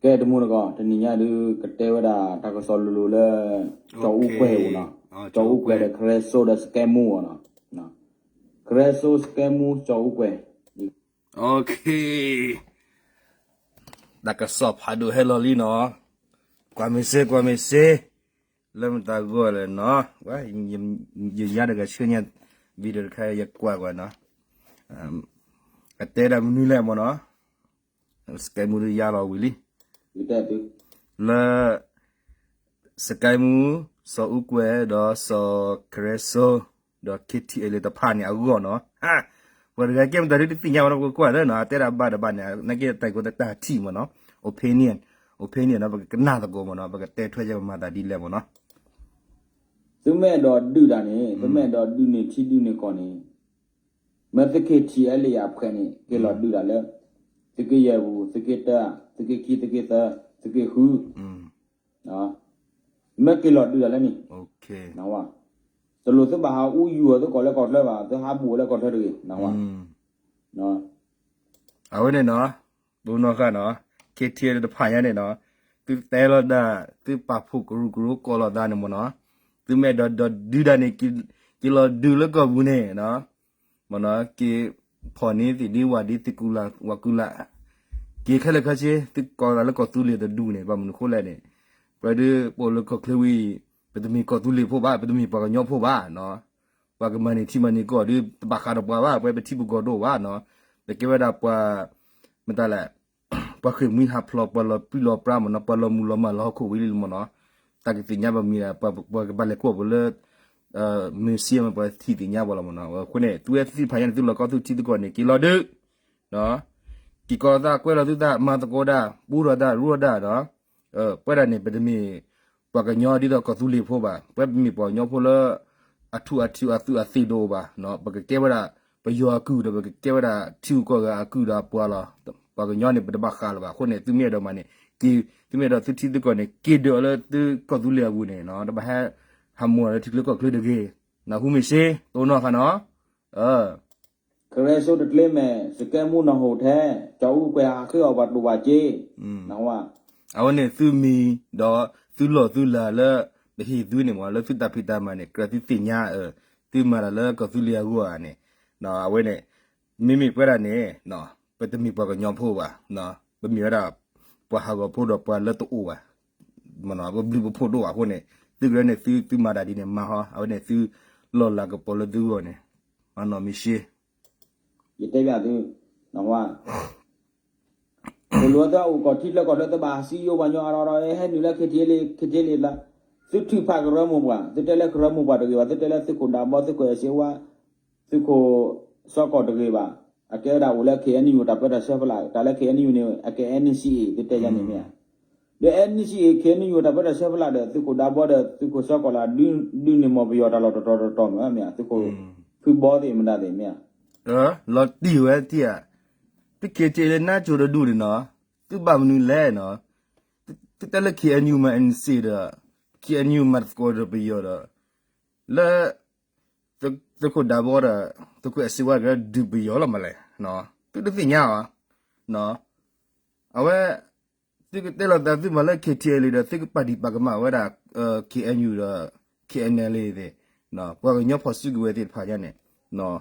ကဲတမူတကိး တနံၤညါဒုး ကတဲဝဲဒၣ်တၢ်ကစီၣ်လိၤလိၤလၢ ကၠီၤအူကွဲၤအပူၤနီၤ, ကၠီၤအူကွဲၤဒီး ကရၢစိဒီးစကဲမူနီၤ, ကရၢစိစကဲမူကၠီၤအူကွဲၤ တၢ်ကစီၣ်ဖးဒိၣ်ဟဲလီၤလံနီၤ, ကွၢ်မ့ၢ်စ့ ကွၢ်မ့ၢ်စ့, လၢမတၤဂီၢ်လဲၣ်နီၤ, ယညါတဂၤဆှၢညါ video တခါ ယကွၢ်ကွၢ်နီၤ, အတဲဒၣ်မနုၤလဲၣ်မ့ၢ်နီၤ, စကဲမူဒုးယါလီၤဝံၤလံ, လၢ စကဲမူ, စီၤအူကွဲၤ ဒီးစီၤကရၢစိ ဒီး KTLA တဖၣ်န့ၣ်အဂီၢ်နီၤ, ပှၤတဂၤကဲမတၤဒုးတသ့ၣ်ညါဝဲနီၤ, ပကကွၢ်လၢနီၤ အတဲဒၣ်ဘၣ်တဘၣ်န့ၣ် နာ်က့တၢ်ကိးတၢ်ထံၣ်မ့ၢ်နီၤ, opinion, opinion နီၤ ပကကနၣ်သကိးမ့ၢ်နီၤ, ပကတဲထွဲယဲပမၤသးဒ်လဲၣ်မ့ၢ်နီၤ. သုမ့ၢ်အဲၣ်ဒိးဒုးတၢ်န့ၣ် သုမ့ၢ်အဲၣ်ဒိးဒုးန့ၢ်ထံဒုးန့ၢ်ကီၢ်န့ၣ် မ့ၢ်သုး KTLA အဖှဲးန့ၣ် က့ၤလီၤဒုးတၢ်လၢ သုးက့ယဲၢ်ပူၤ သုးက့တၢ သုးက့ခံ သုးက့သၢ သုးက့ဃု မ့ၢ်က့ၤလီၤဒုးတၢ်လၢန့ၣ်, တလိၣ်သုဘၣ်ဟးအူယူၤအီၤသုကီၢ်လၢကီၢ်ချၢဘၣ်, သုဟးဘူးအီၤလၢကီၢ်ချၢတဂ့ၤ, အဝဲန့ၣ်နီၤ, ဒိနီၢ်ဃာ်နီၤ, KTLA တဖၣ်ညါန့ၣ်နီၤ, သုတဲလီၤဒၣ် သုပာ်ဖှိၣ်ကရူၢ်ကရိကိးလီၤသးန့ၣ်မ့ၢ်နီၤ, သုမ့ၢ်အဲၣ်ဒိးဒုးတၢ်န့ၣ် က့ၤလီၤဒုးလၢကီၢ်ပူၤန့ၣ်နီၤ, မ့ၢ်နီၤ က့ၤဖီၣ်န့ၢ်သ့ၣ်ဒ့ဝၣ်ဒ့သ့ၣ်ကူလာ်ဝၣ်ကူလာ်, က့ၤခဲလၢာ်ခဲဆ့ သုကိးသးလၢကီၢ်သူလ့ၤတဒူၣ်န့ၣ် ဘၣ်မနုၤဃိလဲၣ်န့ၣ်, ပဝဲဒၣ်ပအိၣ်လၢကီၢ်ချၢဝံၤ ပတမ့ၢ်ကီၢ်သူလ့ၤဖိဘၣ်, ပတမ့ၢ်ပှၤကညီဖိဘၣ်နီၤ, ပှၤကမၤန့ၢ်ထံမၤန့ၢ်ကီၢ်ဒုး တဘၣ်ဃးဒီးပှၤဘၣ်, ပဝဲပထံပကီၢ်တအိၣ်ဘၣ်နီၤ, ပကဲဝဲဒၣ်ပှၤ မတၤလဲၣ် ပှၤဃ့ၢ်မှံဟးဖျိး ပှၤလီၤပြံလီၤပြါမ့ၢ်နီၤ, ပှၤလီၤမုၢ်လီၤမၢ်လီၤဟီၣ်ခိၣ်ဝံၤလံမ့ၢ်နီၤ, တၢ်ကသ့ၣ်ညါဘၣ်မံၤဒၣ် ပှၤကဘၣ်လဲၤကွၢ်ပှၤလၢ museum ပှၤထံၣ်သ့ၣ်ညါပှၤလီၤမ့ၢ်နီၤ, အဃိန့ၣ် သုဝဲသ့ၣ်တဖၣ်ညါန့ၣ် သုလီၢ်ကီၢ်သူထံသုကီၢ်န့ၣ် က့ၤလီၤဒုး က့ၤကီၤသးကွဲလီၤသုသး မၤသကိးဒၣ် ပူထီၣ်တၢ်ရူထီၣ်တၢ်ဒီး ပဝဲဒၣ်န့ၣ် ပတမ့ၢ်ပှၤကညီဒ်သိးကီၢ်သူလ့ၤဖိဘၣ်, ပဝဲပမ့ၢ်ပှၤကညီဖိလၢ အထူအထံအသုးအသ့ၣ်တအိၣ်ဘၣ်, ပကကဲဝဲဒၣ် ပယီၤအကုၢ်ဒီး ပကကဲဝဲဒၣ်ထံဂုၤကီၢ်ဂၤအကုၢ်ဒီးအပှၤလီၤ, ပှၤကညီန့ၣ် ပတဘၣ်ဃးလၢၤဘၣ်, အဃိန့ၣ် သုမ့ၢ်အဲၣ်ဒိးမၤန့ၣ် က့ၤ သုမ့ၢ်အဲၣ်ဒိးသုထံသုကီၢ်န့ၣ် က့ၤဒုးအီၤလၢသုကီၢ်သူလ့ၤအပူၤန့ၣ် တဘၣ်ဟဲ ဟးမူၤလၢထံချၢကီၢ်ချၢတဂ့ၤ, နၢ်ဟူမ့ၢ်စ့ တိၢ်နီၣ်ဃာ်နီၤ ကရၢစိတကျ့မဲာ် စကဲမူနၢ်ဟူထဲ ကၠီၤအူကွဲၤဟးဃ့အီၣ်ပှၤတူၢ်ဘၣ်က့, အဝဲန့ၣ်သုမံၤဒီးသုလီၢ်သုလၤလၢ ပဟ့ၣ်သုန့ၣ်မ့ၢ် လၢသုတၢ်ဖံးတၢ်မၤန့ၣ် ကြၢးသုသ့ၣ်ညါ သုမၤတၢ်လၢကီၢ်သူလ့ၤအဂီၢ်ဧါန့ၣ်, အဝဲန့ၣ် မ့မ့ၢ်ပဝဲဒၣ်န့ၣ် ပတမ့ၢ်ပှၤကညီဖိဘၣ်, ပမ့ၢ်ဝဲဒၣ် ပှၤဟးဂီၤဖိဒီးပှၤလၢတအိၣ်ဘၣ်, ပဘျုးပဖှိၣ်ဒိၣ်ဘၣ်အဃိန့ၣ် သုကရၢန့ၣ် သုမၤတၢ်ဒ်န့ၣ်မၤဟီ, အဝဲန့ၣ်သုလီၢ်လၤကပီၤလၢသုဂီၢ်န့ၣ် မၤနီၢ်မ့ၢ်ရှ့, ယတဲဘၣ်သု, တလိၣ်သုအအိၣ်ကီၢ်ထံလၢကီၢ်ချၢ သုဘၣ်ဟးစံယိဘၣ်ညီအါထီၣ်ဒီး ဟဲနုာ်လၢ KTLA KTLA လၢ, သုထုးဖးကရၢမိၢ်ပှၢ်, သုတဲလၢကရၢမိၢ်ပှၢ်တဂ့ၤဘၣ်, သုတဲလၢသုးခိၣ်ဒးဘီ သုးခိၣ်အဲၣ်စ့ဝါ သုးခိၣ်စီၤကီၢ်တဂ့ၤဘၣ်, အကဲဝဲဒၣ်အိၣ်လၢ KNU တၢ်ပၢတၢ်ဆၢဖီလာ်, တၢ်လၢ KNU န့ၣ် အကဲ NCA သုတဲယါန့ၣ်မ့ၢ်ဧါ, ဒီး NCA KNU တၢ်ပၢတၢ်ဆၢဖီလာ်ဒီး သုးခိၣ်ဒးဘီဒီး သုးခိၣ်စီၤကီၢ်လၢ ဒုးန့ၢ်မီၢ်ပယီၤတၢ်လီၢ်တတီၤတတီၤမ့ၢ်ဧါ, သုးခိၣ်ဖုဘီသ့ၣ်မတၤသ့ၣ်မ့ၢ်ဧါ, လီၤတံၢ်ဝဲထံၣ်ဧါ, သုး KTLA လၢနါစိၤတဒူၣ်န့ၣ်နီၤ, သုဘၣ်မနုၤလဲၣ်နီၤ, သုတဲလၢ KNU မၤ NCA ဒီး KNU မၤသကိးဒီးပယီၤဒီး လၢ သုးခိၣ်ဒးဘီဒီး သုးခိၣ်အဲၣ်စ့ဝါကဒုးပယီၤလီၤမးလဲၣ်, သုတသ့ၣ်ညါဧါ, အဝဲ သုကတဲလီၤသးသုမၤလၢ KTLA ဒီး သုကပာ်ဒံးပာ်ကမၣ်ဝဲဒၣ် KNU ဒီး KNLA သ့ၣ်, ပှၤကညီဖီၣ်စုကဝဲၤသ့ၣ်တဖၣ်ညါန့ၣ်,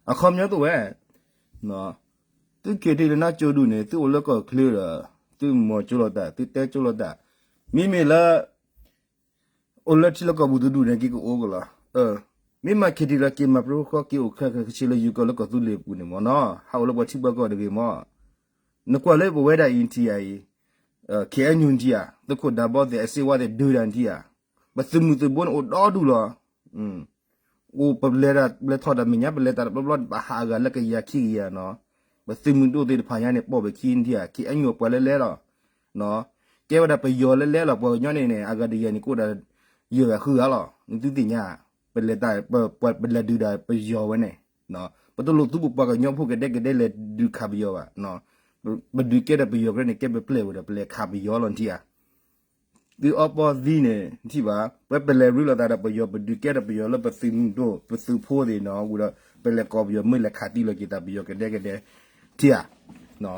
အခီပညီသိးဝဲ သုး KTLA လၢနါစိၤဒူၣ်န့ၣ် သုအိၣ်လၢကီၢ်ချၢဒီး သုမၤကၠိလိာ်သး သုတဲကၠိလိာ်သး, မ့မ့ၢ်လၢ အိၣ်လၢထံလၢကီၢ်ပူၤတဒူၣ်န့ၣ် က့ၤကအိၣ်ကလီၤ, မ့ၢ်မၤ KTLA က့ၤမၤပြိဃီက့ၤအိၣ်ခဲခဲဆ့လၢ ယိၤကီၢ်လၢကီၢ်သူလ့ၤပူၤန့ၣ်မ့ၢ်နီၤ ဟးအိၣ်လၢပှၤထံပှၤကီၢ်တဂ့ၤမး, နကွၢ်လၢပဝဲဒၣ်အံၤထံၣ်ဧါအံၤ, KNU ထံၣ်ဧါ, သုးခိၣ်ဒးဘီသ့ၣ် အဲၣ်စ့ဝါသ့ၣ် ဒုးတၢ်ထံၣ်ဧါ, ပသုးမုၢ်သုးဘိန့ၣ်အိၣ်ဒီဒူၣ်လီၤ, အိၣ်ပလဲၤတၢ်လဲၤထီၣ်တၢ်မဲာ်ညါ ပလဲၤတၢ်တဘျီဘျီ ဘၣ်ဟးအဂၤလၢကယၤခံကယၤနီၤ, ပသုးမုၢ်ဒိၣ်သ့ၣ်တဖၣ်ညါန့ၣ် ပိာ်ပခံထံၣ်ဧါ, KNU ပှၤလၢလဲၤလီၤ, ကဲဝဲဒၣ်ပယီၤလၢလဲၤလီၤ ပှၤကညီန့ၣ်န့ၣ် အဂၤတယၤန့ၣ် ကအိၣ်ဒၣ်ယဲၢ်ဂၤဃုဂၤလီၤ, နသုသ့ၣ်ညါ, ပလဲၤတၢ် ပလဲၤဒုးဒၣ်ပယီၤဝဲန့ၣ်, ပတလိၣ်သူပပှၤကညီဖိကဒဲကဒဲလဲၤဒုးခးပယီၤဘၣ်, ပဒုးကဲဒီးပယီၤကရၢန့ၣ် ကဲပပျဲၢ်ဝဲဒီး ပလဲၤခးပယီၤလီၤထံၣ်ဧါ သုအီပီသံန့ၣ် ထံၣ်ဘၣ် ပဝဲပလဲၤရ့လိာ်သးဒီးပယီၤ ပဒုးကဲဒီးပယီၤလၢပသုးမုၢ်ဒိၣ် ပသုးဖိသ့ၣ်နီၤ ဝံၤဒီး ပလဲၤကိးပယီၤ မ့ၢ်လဲၤခးသံလီၤက့ၤသးပယီၤကဒဲကဒဲ ထံၣ်ဧါ,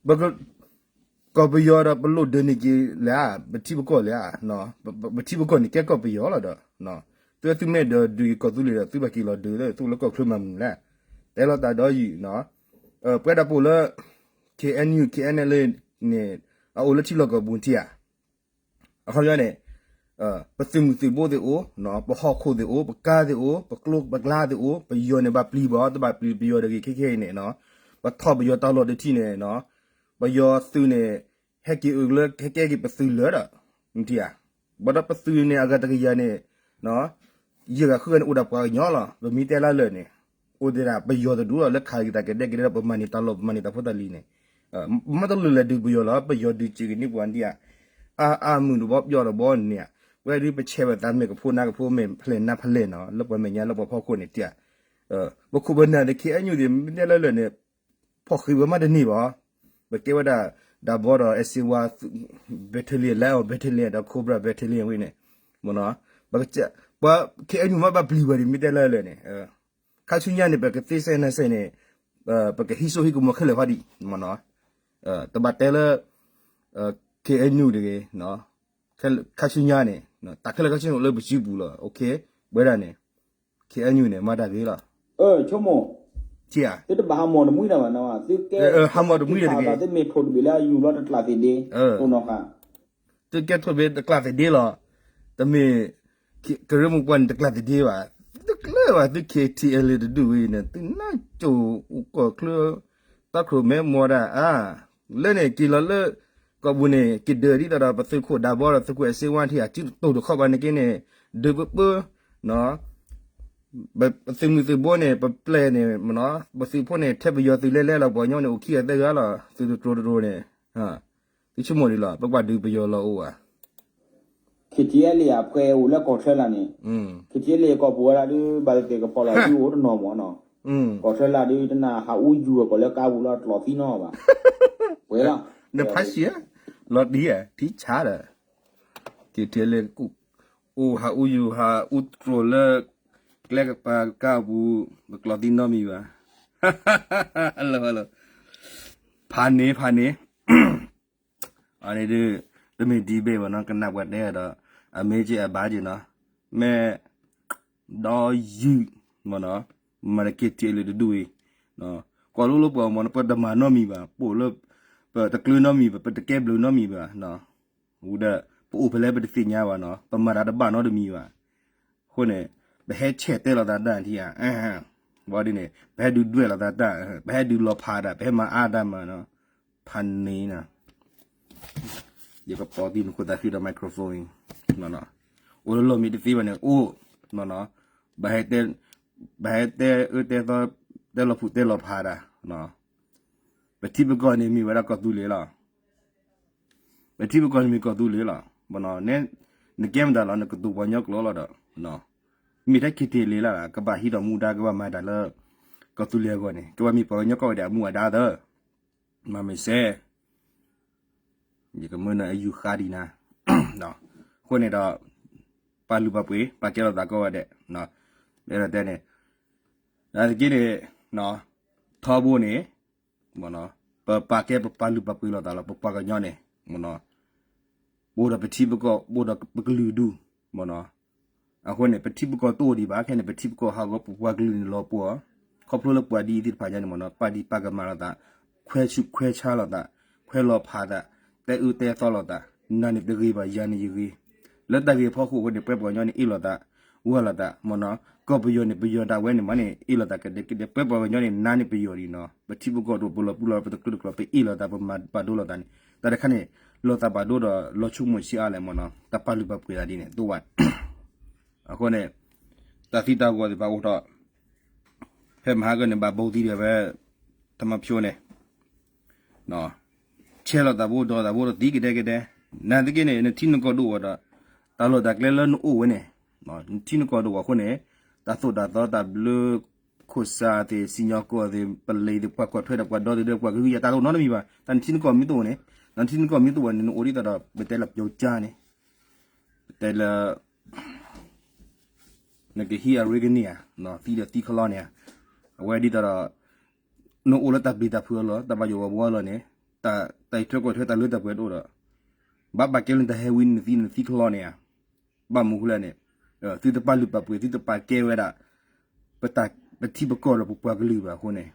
ပက ကီၢ်ပယီၤဒီးပလိၣ်ဒၢးန့ၢ်က့ၤလဲၣ်ဧါ, ပထံပကီၢ်လဲၣ်ဧါ, ပထံပကီၢ်န့ၣ်ကဲကီၢ်ပယီၤလီၤဒီး, သုသုမ့ၢ်ဒၢးဒုးက့ၤကီၢ်သူလ့ၤဒီး သုဘၣ်က့ၤလီၤဒၢးလၢသုးလၢကီၢ်ချၢမၤမုာ်လဲၣ်, တဲလီၤတၢ်ဒီးယံာ်, ပဝဲဒၣ်ပအိၣ်လၢ K N U K N L A န့ၣ် အအိၣ်လၢထံလီၢ်ကီၢ်ပူၤထံဧါ အခီပညီန့ၣ်, ပသုးမုၢ်သံၣ်ဘိသ့ၣ်အိၣ်, ပဟီၣ်ခိၣ်သ့ၣ်အိၣ်, ပကါသ့ၣ်အိၣ်, ပကျိပကျါသ့ၣ်အိၣ်, ပယီၤန့ၣ်ဘၣ်ပျံၤဘၣ်, တဘၣ်ပျံၤပယီၤတဂ့ၤခဲခဲအံၤန့ၣ်, ပထီၣ်ပယီၤတၢ်လီၢ်တထံၣ်န့ၣ်, ပယီၤသုးန့ၣ် ဟဲက့ၤအုးလၢဟဲကဲက့ၤပသုးလၢာ်ဒီး, နထံၣ်ဧါ, ဘၣ်ဒီးပသုးန့ၣ်အဂၤတကယၤန့ၣ် ယဲၢ်ဂၤဃုဂၤန့ၣ်အိၣ်ဒၣ်ပှၤကညီလီၤ. ပမ့ၢ်တဲလၢလၢာ်န့ၣ် အိၣ်ဒၣ်ပယီၤတဒူၣ်လီၤ လၢခးက့ၤတၢ်ကဒဲကဒဲဒီး ပမၤန့ၢ်တၢ်လီၢ် ပမၤန့ၢ်တၢ်ဖိတၢ်လံၤန့ၣ်, မ့ၢ်တလိၣ်လဲၤဒုးပယီၤလီၤ. ပယီၤဒုးစံးကန့ၢ်ပှၤဒ်ဧါ, အါအါမုၢ်တဘီပယီၤတဘီန့ၣ်ဧါ, ပဝဲဒၣ်ပဆဲးဝဲသးမဲာ်ကဖိနါကဖိ မဲာ်ဖျဲၣ်နါဖျဲၣ်နီၤ လၢပှၤမဲာ်ညါလၢပှၤဖီခိၣ်န့ၣ်တၢ်, ပခိၣ်ပနၢ်သ့ၣ် ခ့အညူၣ်သ့ၣ် မ့ၢ်တဲလၢလၢာ်န့ၣ် ဖီၣ်ဃံးဝဲမးတန့ၢ်ဘၣ်, ပကဲဝဲဒၣ် ဒၣ်ဘီဒီး အဲၣ်စ့ဝါ battalion လၢ battalion ဒီး Cobra battalion ဝဲန့ၣ်, မ့ၢ်နီၤ, ပှၤ ခ့အညူၣ်မ့ၢ်ဘၣ်ပျံၤဝဲဒၣ် မ့ၢ်တဲလၢလၢာ်န့ၣ်, ခါဆူညါန့ၣ် ပကသ့စဲနၤစဲန့ၣ်, ပကဟံးစိဟံးကမီၤခဲလၢာ်ဖးဒံး, မ့ၢ်နီၤ, တဘၣ်တဲလၢ ခ့အညူၣ်တဂ့ၤ, ခါဆူညါန့ၣ် တၢ်ခဲလၢာ်ခဲဆ့န့ၣ်အိၣ်လၢပစုပူၤလီၤ, ပဝဲဒၣ်န့ၣ် ခ့အညူၣ်န့ၣ် မၤတၢ်ဂ့ၤလီၤ, ဆိကမိၣ်, သုတဘၣ်ဟးမီၢ်တမှံတၢ်ဘၣ်နီၤ, ဟးမီၢ်တမှံတဂ့ၤ, သုမ့ၢ်ထိၣ်တဘ့ၣ်လၢအယူၢ်လီၤတကျးသ့ၣ်ဒ့, သုကဲထိၣ်တဘ့ၣ်တကျးသ့ၣ်ဒ့လီၤ, တမ့ၢ် ကရၢမိၢ်ပှၢ်န့ၣ်တကျးသ့ၣ်ဒ့ဘၣ်, သုကျဲဘၣ်သု K T L A တဒူၣ်ဝဲန့ၣ် သုနၢ်ကၠိၣ်အိၣ်ကီၢ်ချၢ တၢ်ခိၣ်မဲမီၢ်ဒၣ်အါ, လၢန့ၣ်က့ၤလီၤလၢ ကီၢ်ပူၤန့ၣ် က့ၤဒၢးဒ်သိးဒီး ပသုးခိၣ်ဒၣ်ဘီဒီးသုးခိၣ်အဲၣ်စ့ဝါထံၣ် အစုတတိၢ်တခီဘၣ်န့ၣ်က့န့ၣ် ဒုးပပၢ, ပသုးမုၢ်သုးဘိန့ၣ် ပပျဲၢ်န့ၣ် ပသုးဖိန့ၣ် ထဲပယီၤသုးလဲၤလဲၤလီၤ ပှၤကညီန့ၣ် အိၣ်ခံဂၤသၢဂၤလီၤ သုးတတြိၤတတြိၤန့ၣ်, သုဆိကမိၣ်ဒ်လီၤ ပကွၢ်ဒုးပယီၤလီၤအိၣ်ဧါ K T L A အဖှဲအိၣ်လၢကီၢ်ချၢလာ်န့ၣ်, K T L A ကီၢ်ပူၤဝဲဒၣ်ဒုး ဘၣ်သ့ၣ်သ့ၣ်ကပီၤလီၤဒုးအိၣ်တနီၤမ့ၢ်နီၤ, ကီၢ်ချၢလာ်ဒုး တနၤဟးအူယူၤအကီၢ်လၢကါပူၤလီၤ တကျိးသံနီတဘၣ်, ဝဲလီၤ, နဖးဆံး, လီၤတံၢ်ဧါ ထံဆါဒီး, K T L A အိၣ်ဟးအူယူၤဟးအူတြိၤလၢ ကျဲကပၤကါပူၤ, ပကျိးသံနီတမံၤဘၣ်, ဖးန့ၣ် ဖးန့ၣ် အန့ၣ်ဒုး တမ့ၢ် debate ဘၣ်နီၤ ကနၣ်ပှၤတဲဒီး အမ့ၢ်က့အဘၣ်က့နီၤ, မ့ၢ် ဒီးယုၢ် မ့ၢ်နီၤ, မၤတက့ၤ K T L A တဒူၣ်အံၤ, ကွၢ်လိလၢပှၤမ့ၢ်နီၤ ပတမၤနီတမံၤဘၣ်, ပအိၣ်လၢ ပတကျၢၤနီတမံၤဘၣ်, ပတကဲဘျုးနီတမံၤဘၣ်, ဝံၤဒီး ပအိၣ်ဖဲလဲၣ်ပတသ့ၣ်ညါဘၣ်နီၤ, ပမၤတၢ်တဘၣ်နီတမံၤဘၣ်, အဃိန့ၣ် ပဟဲဆဲးတဲလီၤသးတၢ်ထံဧါ, ဘၣ်ဒ်န့ၣ် ပဟဲဒုးဒွဲၣ်လီၤသးတၢ်, ပဟဲဒုးလီၤဖးတၢ်, ပဟဲမၤအါတၢ်မးနီၤ, ဖးန့ၣ်နီၤ, ယကပိာ်သံနခိၣ်သးဃံဒီး microphone အံၤ, အိၣ်လၢလီၢ်မံၤတသ့ဘၣ်န့ၣ် အိၣ်, ဘၣ်ဟဲတဲအၢတဲသီ တဲလီၤဖုးတဲလီၤဖးတၢ်, ပထံပကီၢ်န့ၣ်မ့ၢ်ဝဲဒၣ်ကီၢ်သူလ့ၤလီၤ. ပထံပကီၢ်န့ၣ်မ့ၢ်ကီၢ်သူလ့ၤလီၤ. နကဲမတၤလီၤ နကတိၤပှၤကညီကျိာ်လီၤဒီး, မ့ၢ်ထဲ K T L A လၢ ကဘၣ်ဟံးထီၣ်မူဒါ ကဘၣ်မၤတၢ်လၢ ကီၢ်သူလ့ၤအဂီၢ်န့ၣ် ကဘၣ်မ့ၢ်ပှၤကညီကီၢ်ဝဲဒၣ်အမူအဒါသၢ မၤမ့ၢ်စဲ ယကမၢနၢအယူၢ်ဃါဒံးနၤ, အဃိန့ၣ်ဒီး ပာ်လုၢ်ပာ်ပှ့ၤ ပာ်ကဲလိာ်သးကိးဂၤဒဲး, မ့ၢ်ဒီးတဲန့ၣ်, နာ်သက့န့ၣ် ထီဘိန့ၣ် ပပာ်ကဲပပာ်လုၢ်ပာ်ပှ့ၤလိာ်သးလီၤ ပပှၤကညီန့ၣ်, ပအိၣ်ဒီးပထံပကီၢ် ပအိၣ်ဒီးပကလုာ်ဒူၣ်, အဃိန့ၣ် ပထံပကီၢ်တအိၣ်ဒံးဘၣ် ခဲန့ၣ် ပထံပကီၢ်ဟးဂီၤပပှၤကလုာ်န့ၣ်လီၤပှီၢ်, ခီဖျိလၢပှၤဒ်အံၤသ့ၣ်တဖၣ်ညါန့ၣ်မ့ၢ်နီၤ ပာ်ဒံးပာ်ကမၣ်လိာ်သး, ခွဲဆူးခွဲဆါလိာ်သး, ခွဲလီၤဖးသး, တဲအၢတဲသီလိာ်သး, နၤန့ၣ်တဂ့ၤဘၣ် ယၤန့ၣ်ယဂ့ၤ, လၢတၢ်ဂ့ၤဖီခိၣ်အဃိန့ၣ် ပှၤပှၤကညီန့ၣ်အ့ၣ်လိာ်သး, ဝၢ်လိာ်သး, မ့ၢ်နီၤ ကီၢ်ပယီၤန့ၣ် ပယီၤဒၣ်ဝဲန့ၣ်မ့ၢ်န့ၣ် အ့ၣ်လိာ်သးကဒဲကဒဲ ပှၤပှၤကညီန့ၣ် နၤန့ၣ်ပယီၤဒံးနီၤ ပထံပကီၢ်တအိၣ် ပလီၤပူၤလီၤ ပတကျၢတကျိၤ ပအ့ၣ်လိာ်သး ပမၤပာ်ဒိလိာ်သးန့ၣ် တၢ်တခါန့ၣ် လိာ်သးပာ်ဒိဒီး လီၤဆိကမိၣ်ဆံးအါလဲၣ်မ့ၢ်နီၤ တၢ်ပာ်လုၢ်ပာ်ပှ့ၤသးဒ်န့ၣ် သိးဝဲ အဃိန့ၣ် တၢ်သံတၢ်ဂီၤသ့ၣ်တဖၣ်အိၣ်ထီၣ် ဖဲမဟါကန့ၣ် ဘၣ်ဘိသံဒီးဖဲ ထမဖျိန့ၣ် ဆဲးလိာ်သးဘိ ဒီးသးဘိဒီးသံကဒဲကဒဲ, နာ်သက့န့ၣ် နထံနကီၢ်ဒိၣ်ဝဲဒီး တၢ်လီၢ်တၢ်ကျဲလၢနအိၣ်ဝဲန့ၣ် နထံနကီၢ်ဒိၣ်ဝဲအဃိန့ၣ် တၢ်သိၣ်တၢ်သီတၢ်ဘျၢ ခိၣ်စးသ့ၣ် စံၣ်ညီၣ်ကွီၢ်သ့ၣ် ပလံၤသ့ၣ် ပှၤကွၢ်ထွဲဒီးပှၤဒီသ့ၣ်ဒီးပှၤကဟုကယာ်တၢ်တအိၣ်နီတမံၤဘၣ်, တၢ်နထံနကီၢ်မ့ၢ်တအိၣ်န့ၣ် နထံနကီၢ်မ့ၢ်တအိၣ်န့ၣ် နအိၣ်ဒ်သိးဒီး ပတဲလၢပျိကါန့ၣ် ပတဲလၢ နကဟံးအရ့ကန့ၢ်ဧါ, သံဒီးသံခလီန့ၣ်ဧါ, အဝဲဒ်သိးဒီး နအိၣ်လၢတၢ်ပျံၤတၢ်ဖုးအလီၢ် တၢ်ဘၣ်ယိၣ်ဘၣ်ဘှီအလီၢ်န့ၣ် တၢ်အံးထွဲကွၢ်ထွဲတၢ်လၢတၢ်ပှဲၤတအိၣ်ဒီး ဘၣ်ပာ်ကဲလၢတၢ်ဟဲဝံနသံနသံကလီန့ၣ်ဧါ. ဘၣ်မနုၤဃိလဲၣ်န့ၣ် သုတပာ်လုၢ်ပာ်ပှ့ၤ သုတပာ်ကဲဝဲဒၣ် ပတၢ်ပထံပကီၢ်ဒီးပပှၤကလုာ်ဘၣ်အဃိန့ၣ်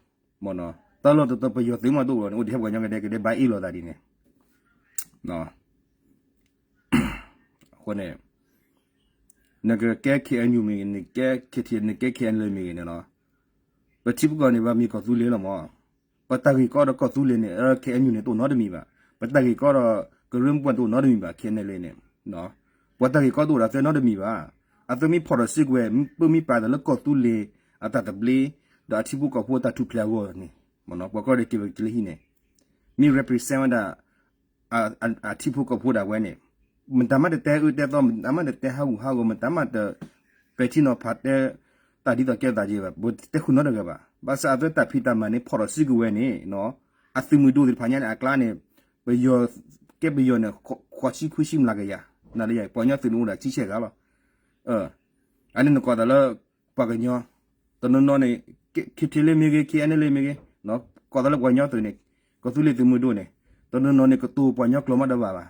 တၢ်လီၢ်တတီၤပယီၤသုးမးတအိၣ်လီၤန့ၣ် အိၣ်ဒံးထဲပှၤကညီကဒဲကဒဲဘၣ်အ့ၣ်လိာ်သးဒ်န့ၣ် အဃိန့ၣ် နကကဲ K N U မ့ၢ်ဂ့ၤ နကဲ K T L နကဲ K N L A မ့ၢ်ဂ့ၤန့ၣ်လီၤ. ပထံပကီၢ်န့ၣ် ဘၣ်မ့ၢ်ကီၢ်သူလ့ၤလီၤမး. ပတၢ်ဂ့ၢ်ကီဒီးကီၢ်သူလ့ၤန့ၣ် K N U န့ၣ် တအိၣ်နီတမံၤဘၣ်. ပတၢ်ဂ့ၢ်ကီဒီးကရၢမိၢ်ပှၢ်တအိၣ်နီတမံၤဘၣ် K N L A န့ၣ် ပှၤတၢ်ဂ့ၢ်ကီတအိၣ်ဒီးအသၢနီတမံၤဘၣ်. အသၢမ့ၢ်ဖီၣ်ထီၣ်စုကဝဲၤ ပမ့ၢ်ပာ်တၢ်လၢကီၢ်သူလ့ၤ အတၢ်သဘျ့ ဒီးအထံဖိကီၢ်ဖိအတၢ်ထူၣ်ဖျဲးအဂီၢ်န့ၣ် ပှၤကီၢ်ဒီးက့ၤဝဲက့ၤလၢဟံၣ်န့ၣ် မ့ၢ် represent ဝဲဒၣ် အထံဖိကီၢ်ဖိဒၣ်ဝဲန့ၣ် မတၤမးတတဲအၢတဲသီ မတၤမးတတဲဟးဂူာ်ဟးဂီၤ မတၤမးတပဲာ်ထံနီၤဖးတဲ တၢ်ဒ်သိးကဲသးက့ၤဘၣ် ပတဲဃုာ်နီတဂၤဘၣ်. ဘၣ်ဆၣ်အသးတၢ်ဖံးတၢ်မၤန့ၣ် ဖီၣ်ထီၣ်စုကဝဲၤန့ၣ် အသုးမုၢ်ဒိၣ်သ့ၣ်တဖၣ်ညါန့ၣ် အကျါန့ၣ် ပယီၤ ကဲပယီၤန့ၣ် ဃိးဆံခွံဆံမျးကယၤ နၤလၢယၤ ပှၤကညီသုးန့ၣ်အိၣ်ဒၣ်ဆံဆဲၣ်ဂၤလီၤ. အန့ၣ်နကိးသးလၢ ပှၤကညီ တနီၤနီၤန့ၣ် K T L A မ့ၢ်ဂ့ၤ K N L A မ့ၢ်ဂ့ၤ ကိးသးလၢပှၤကညီသုးန့ၣ် ကီၢ်သူလ့ၤသုးမုၢ်ဒိၣ်န့ၣ် တနီၤနီၤန့ၣ် ကတိၤပှၤကညီကျိာ်မးတဘၣ်ဘၣ်.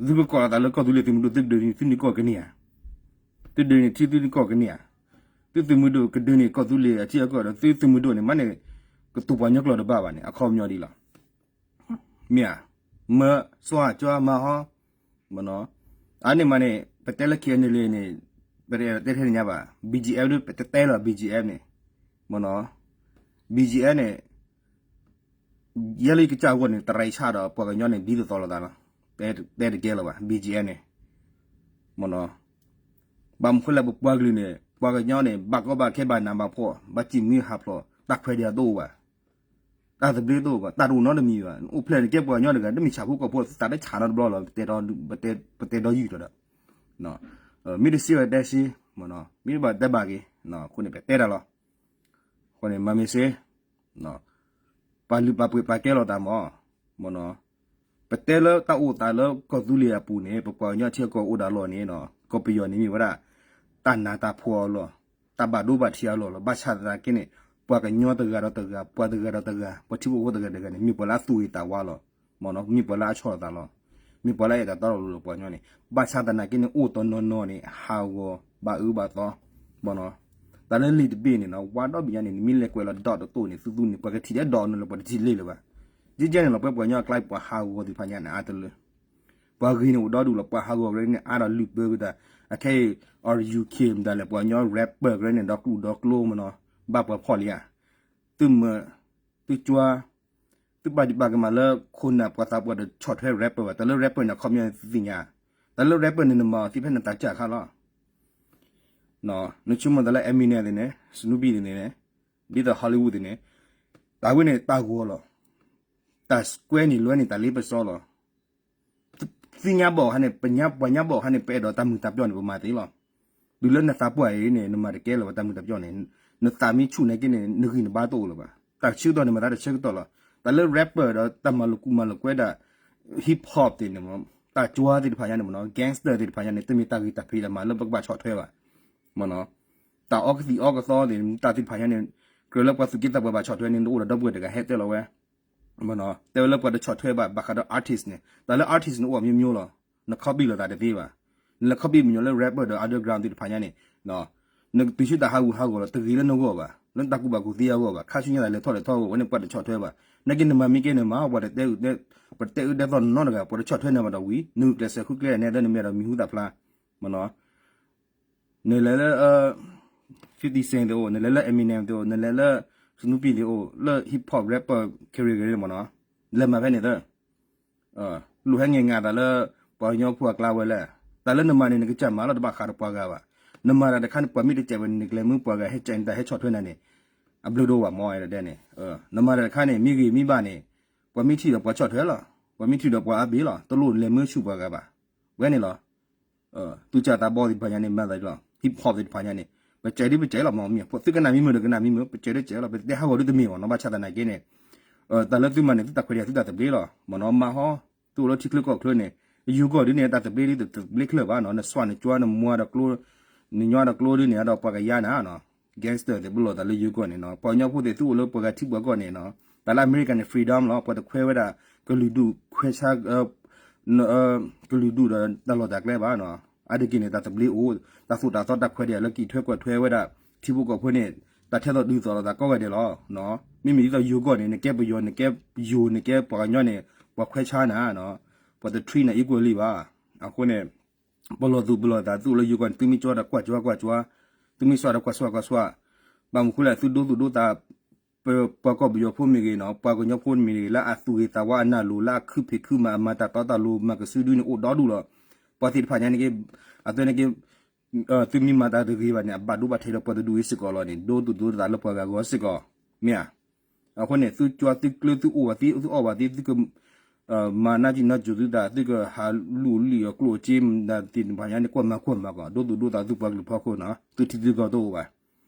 သုကကိးသးလၢကီၢ်သူလ့ၤသုးမုၢ်ဒိၣ် သုကဒုးန့ၢ်သုန့ၢ်ကီၢ်ကန့ၢ်ဧါ. သုဒုးန့ၢ်ထံသုန့ၢ်ကီၢ်ကန့ၢ်ဧါ. သုသုးမုၢ်ဒိၣ်ကဒုးန့ၢ်ကီၢ်သူလ့ၤအထံအကီၢ်ဒီး သုသုးမုၢ်ဒိၣ်န့ၣ် မးန့ၣ် ကတိၤပှၤကညီကျိာ်တဘၣ်ဘၣ်န့ၣ် အခီပညီဒ်လီၤ. မ့ၢ်ဧါ. မၢ စွါ ကၠွါ မၤဟီ မနီၤ. အန့ၣ်မးန့ၣ် ပတဲလၢ K N L A န့ၣ် ပတဲထဲန့ၣ်ညါဘၣ် B G F ဒ်ပတတဲလီၤ B G F န့ၣ် မနီၤ B G F န့ၣ် ယဲလၢယကစၢ်အဂီၢ်န့ၣ် တရံးဆၣ်ဒီးပှၤကညီန့ၣ် ဒ်သိးသိးလိာ်သးလီၤ. တဲတကဲလၢၤဘၣ် B G F န့ၣ် မနီၤ. ဘၣ်မနုၤဃိလဲၣ် ပပှၤကလုာ်န့ၣ် ပှၤကညီန့ၣ် ဘၣ်ကီဘၣ်ခဲဘၣ်နးဘၣ်ဖှီၣ် ဘၣ်စံၣ်မံဟးဖျိး တၢ်ခွဲးတၢ်ယာ်တအိၣ်ဘၣ်. တၢ်သဘျ့တအိၣ်ဘၣ် တၢ်တအိၣ်နီတမံၤဘၣ် အိၣ်ဖျဲၣ်န့ၣ်ကဲပှၤကညီတဂၤ တမ့ၢ်ဆၣ်ဖိကီၢ်ဖိ သးတဆၣ်နီတဘျီလီၤ ပတဲဒီယုၢ်ဒီး မ့ၢ်တစံးဝဲတဲစ့ မနီၤ မ့ၢ်ဘၣ်တဲဘၣ်က့ၤ အဃိန့ၣ် ပတဲတၢ်လီၤ. အဃိန့ၣ် မၤမ့ၢ်စ့ ပာ်လုၢ်ပာ်ပှ့ၤပာ်ကဲလိာ်သးမး မနီၤ. ပတဲလၢတၢ်အိၣ်သးလၢကီၢ်သူလ့ၤအပူၤန့ၣ် ပပှၤကညီထံကီၢ်အိၣ်ဒၣ်လီၢ်န့ၣ် ကီၢ်ပယီၤန့ၣ်မ့ၢ်ဝဲဒၣ် တၢ်နးတၢ်ဖှီၣ်အလီၢ် တၢ်ဘၣ်ဒိဘၣ်ထံးအလီၢ်လီၤ. ဘၣ်ဆၣ်သနာ်က့န့ၣ် ပှၤကညီတဂၤဒီးတဂၤ ပှၤတဂၤဒီးတဂၤ ပှၤထံဖိကီၢ်ဖိတဂၤတဂၤန့ၣ် မ့ၢ်ပှၤလၢအသူၣ်ဂ့ၤသးဝါလီၤ. မနီၤ မ့ၢ်ပှၤလၢအဆီၣ်သးလီၤ. မ့ၢ်ပှၤလၢအအဲၣ်တၢ်တီတၢ်လိၤလီၤ ပှၤကညီန့ၣ် ဘၣ်ဆၣ်သနာ်က့န့ၣ် အိၣ်တနီၤနီၤန့ၣ် ဟးဂီၤ ဘၣ်အၢဘၣ်သီ မနီၤ. တၢ်လၢလံာ်တဘ့ၣ်န့ၣ်နီၤ ဝါဒီဘ့ၣ်ညါန့ၣ် နမ့ၢ်လဲၤကွဲးလီၤဒီတတိၢ်န့ၣ် သူသူန့ၣ် ပှၤကထံၣ်ဒဲးဒီးနုာ်လီၤ ပှၤတထံၣ်လ့ၣ်လၢၤဘၣ်. ကဲကဲန့ၣ်လီၤ ပှၤပှၤကညီအကျါ ပှၤဟးဂီၤသ့ၣ်တဖၣ်ညါန့ၣ် အါတလၢ ပှၤဂ့ၤန့ၣ်အိၣ်ဒီဒူၣ်လီၤ ပှၤဟးဂီၤကရၢန့ၣ် အါဒီးလုၢ်ပၢကတၢၢ် အခဲအံၤ R U K မတၤလဲၣ် ပှၤကညီ rapper ကရၢန့ၣ် ဒီကျိၣ်ဒီကျိမနီၤ ဘၣ်ပှၤဖီၣ်လံဧါ. သုမၢ သုကွၢ် သုပာ်ဒံးပာ်ကမၣ်လၢ ခိၣ်နၢ်ပှၤသးပှၢ်တဆီၣ်ထွဲ rapper ဘၣ် တၢ်လၢ rapper န့ၣ် အခီပညီသုသ့ၣ်ညါ တၢ်လၢ rapper န့ၣ် နမၤအီၤသ့ဖဲနသးစၢ်ခါလီၤ. နဆိကမိၣ်သးလၢ Eminem သ့ၣ်န့ၣ် Snoopy သ့ၣ်န့ၣ် ဒ်သိး Hollywood သ့ၣ်န့ၣ် တၢ်ဝဲန့ၣ်တၢ်ဂီၤလီၤ. တၢ်ကွဲန့ၣ်လွဲန့ၣ်တၢ်လ့ပစီလီၤ. သ့ၣ်ညါဘၣ်ဟါန့ၣ် ပညါပှၤညါဘၣ်ဟါန့ၣ် ပအဲၣ်ဒိးတၢ်မုာ်တၢ်ပျီၢ်န့ၣ် ပမၤသ့လီၤ. တုၤလၢနသးပှၢ်အံၤန့ၣ် နမၤတကဲလၢၤဘၣ်တၢ်မုာ်တၢ်ပျီၢ်န့ၣ် နသးမ့ၢ်ဆူၣ်နာ်က့န့ၣ် နဂံၢ်နဘါတအိၣ်လၢၤဘၣ်. တၢ်ဆၢကတီၢ်န့ၣ် မ့ၢ်တၢ်တဆၢကတီၢ်လီၤ. တၢ်လၢ rapper ဒီးတၢ်မၤလိာ်ကူမၤလိာ်ကွဲဒၣ် hip hop သ့ၣ်န့ၣ် တၢ်ကၠွါသ့ၣ်တဖၣ်ညါန့ၣ်မနီၤ gangster သ့ၣ်တဖၣ်ညါန့ၣ် တမ့ၢ်တၢ်ဂ့ၤတၢ်ဖံးတၢ်မၤလၢပကဘၣ်ဆီၣ်ထွဲဘၣ်. မနီၤ တၢ်အီကသံၣ်အီကသီသ့ၣ် တၢ်သ့ၣ်တဖၣ်ညါန့ၣ် ကြၢးလၢပှၤသူၣ်က့သးပှၢ်ဘၣ်ဆီၣ်ထွဲန့ၣ် တအိၣ်ဒီးဒီပုၢ်ဝဲၢ်တဂၤဟဲတဲလီၤဝဲ မနီၤ တဲဝဲလၢပှၤတဆီၣ်ထွဲဘၣ် ဘၣ်ဃးဒီး artist န့ၣ် တၢ်လၢ artist န့ၣ်အိၣ်အမျိုးမျိုးလီၤ. န copy လိာ်သးတသ့ဘၣ်. နလဲၤ copy မညီလၢ rapper ဒီး underground သ့ၣ်တဖၣ်ညါန့ၣ် နတုၤဆူတၢ်ဟးဂူာ်ဟးဂီၤလီၤ တဂ့ၤလၢနဂီၢ်ဘၣ် လၢတၢ်ကူၣ်ဘၣ်ကူၣ်သ့အဂီၢ်ဘၣ် ခါဆူညါတၢ်လဲၤထီၣ်လဲၤထီအဂီၢ် ဝဲန့ၣ်ပှၤတဆီၣ်ထွဲဘၣ်. နာ်က့နမၤမ့ၢ်ကဲန့ၣ်မၤ ပှၤတတဲအုးတဲသီနနီတဂၤ ပှၤတဆီၣ်ထွဲနၤဘၣ်ဒီးဝံၤ နဂုာ်ကျဲးစၢးဃုကျဲန့ၣ်ဒီးနမ့ၢ်ဒီးမံၤဟူသၣ်ဖျါ မနီၤ နလဲၤလၢ fifty Cent သ့ၣ်အိၣ် နလဲၤလၢ Eminem သ့ၣ်အိၣ် နလဲၤလၢ Snoopy သ့ၣ်အိၣ် လၢ hip hop rapper career ဂ့ၤမနီၤ လဲၤမၤဖဲန့ၣ်သၢ လူၤဟဲငဲာ်ငါသးလၢ ပှၤကညီဖိအကျါဝဲလဲၣ်. တၢ်လၢနမၤန့ၣ် နကစၢ်မၤလီၤတဘၣ်ဃးဒီးပှၤဂၤဘၣ်. နမၤတၢ်တခါန့ၣ် ပှၤမ့ၢ်တစဲးဝဲန့ၣ် နကလဲၤမုၢ်ပှၤဂၤဟဲစဲးန့ၣ် တၢ်ဟဲဆီၣ်ထွဲနၤန့ၣ် အဘျုးဒိၣ်ဘၣ်မီၢ်အဲၣ်ဒိးတဲန့ၣ် နမၤတၢ်တခါန့ၣ် မ့ၢ်ဂ့ၤမ့ၢ်ဘၣ်န့ၣ် ပှၤမ့ၢ်ထံၣ်ဒီးပှၤဆီၣ်ထွဲလီၤ. ပှၤမ့ၢ်ထံၣ်ဒီးပှၤအါဘ့ၣ်လီၤ. တလိၣ်လဲၤမုၢ်ဆူၣ်ပှၤဂၤဘၣ်. ဝဲန့ၣ်လီၤ. သူၣ်ကၢ်သးဘီသ့ၣ်တဖၣ်ညါန့ၣ် မၤသးလီၤ. hip hop သ့ၣ်တဖၣ်ညါန့ၣ် ပစဲးဒ်ပစဲးလီၤမီၢ်မ့ၢ် သုကနၣ်မံမုာ်ဒီးကနၣ်မံမုာ် ပစဲးဒ်စဲးလီၤ ပတဲဟးဂီၤဒ်တမ့ၢ်ဘၣ်နီၤ ဘၣ်ဆၣ်သနာ်က့န့ၣ် တၢ်လၢသုမၤန့ၣ် သုတၢ်ခွဲးတၢ်ယာ်သုတၢ်သဘျ့လီၤ. မနီၤမၤဟီ သုအိၣ်လၢထံချၢကီၢ်ချၢန့ၣ် ယိၤကီၢ်ဒ်န့ၣ် တၢ်သဘျ့ဒ်တသဘျ့ချၢဘၣ်နီၤ နစွၣ်နကွၢ်နမွၤဒီးကျိ နညီဒီးကျိဒ်န့ၣ် ဒီးပှၤကယါနၤနီၤ gangster သ့ၣ် ပလီၢ်သးလၢယိၤကီၢ်န့ၣ်နီၤ ပှၤကညီဖိသ့ၣ် သုအိၣ်လၢပှၤဂၤထံပှၤကီၢ်န့ၣ်နီၤ တၢ်လၢအမဲရကၤန့ၣ် freedom လီၤ. ပှၤတခွဲးဝဲဒၣ် ကလုာ်ဒူၣ်ခွဲးဆါ ကလုာ်ဒူၣ်ဒီးတၢ်လီၢ်တၢ်ကျဲဘၣ်နီၤ. အါတက့ၢ်န့ၣ် တၢ်သဘျ့အိၣ် တၢ်သိၣ်တၢ်သီတၢ်ခွဲးတၢ်ယာ်လၢကံၣ်ထွဲကွၢ်ထွဲဝဲဒၣ် ထံဖိကီၢ်ဖိန့ၣ် တၢ်ထဲသိးဒုးသိးလိာ်သးကိးဂၤဒဲးလီၤ. မ့မ့ၢ်ဒ်သိးယိၤကီၢ်န့ၣ် နကဲပယီၤ နကဲယိၤ နကဲပှၤကညီန့ၣ် ပှၤခွဲးဆါနၤ ပှၤတ treat နၤ equally ဘၣ်. အဃိန့ၣ် ပလီၢ်သူၣ်ပလီၢ်သး သုအိၣ်လၢယိၤကီၢ်န့ၣ် သုမ့ၢ်ကၠီဒီးကွၢ်ကွၢ်ကွၢ်ကွၢ်, သုမ့ၢ်စွၣ်ဒီးကွၢ်စွၣ်ကွၢ်စွၣ်, ဘၣ်မနုၤဃိလဲၣ် သုဒိသူၣ်ဒိသး ပပှၤကီၢ်ပယီၤဖိမ့ၢ်ဂ့ၤနီၤ ပှၤကညီဖိမ့ၢ်ဂ့ၤ လၢအသူၣ်ဂ့ၤသးဝါအနၢ်လိၤ လၢအခုဖံးခုမၤ အမၤတၢ်တီတၢ်လိၤ မၤကစုဒုန့ၣ်အိၣ်ဒီဒူၣ်လီၤ. ပှၤသ့ၣ်တဖၣ်ညါန့ၣ်က့ အဝဲန့ၣ်က့ သုမ့ၢ်မၤတၢ်တဂ့ၤဘၣ်န့ၣ် အဘၣ်ဒိဘၣ်ထံးဒီးပှၤတဒူၣ်အံၤစ့ၢ်ကီးလီၤန့ၣ် ဒိသူၣ်ဒိသးလၢပှၤဂၤဂီၢ်စ့ၢ်ကီး မ့ၢ်ဧါ. အဃိန့ၣ် သုကၠီသုကျၢသုအိၣ်ဘၣ်သ့ သုအီၣ်ဘၣ်သ့ သုက မၤနၢ်ကံၣ်နၢ်ကၠိၤသုသး သုကဟးလူၢ်လံၣ်အကျိၣ်အစ့ မတၤသ့ၣ်တဖၣ်ညါန့ၣ် ကွၢ်မၤကွၢ်မၤကီး ဒိသူၣ်ဒိသးသုပှၤကလုာ်ဖီခိၣ်နီၤ သုထံသုကီၢ်တအိၣ်ဘၣ်.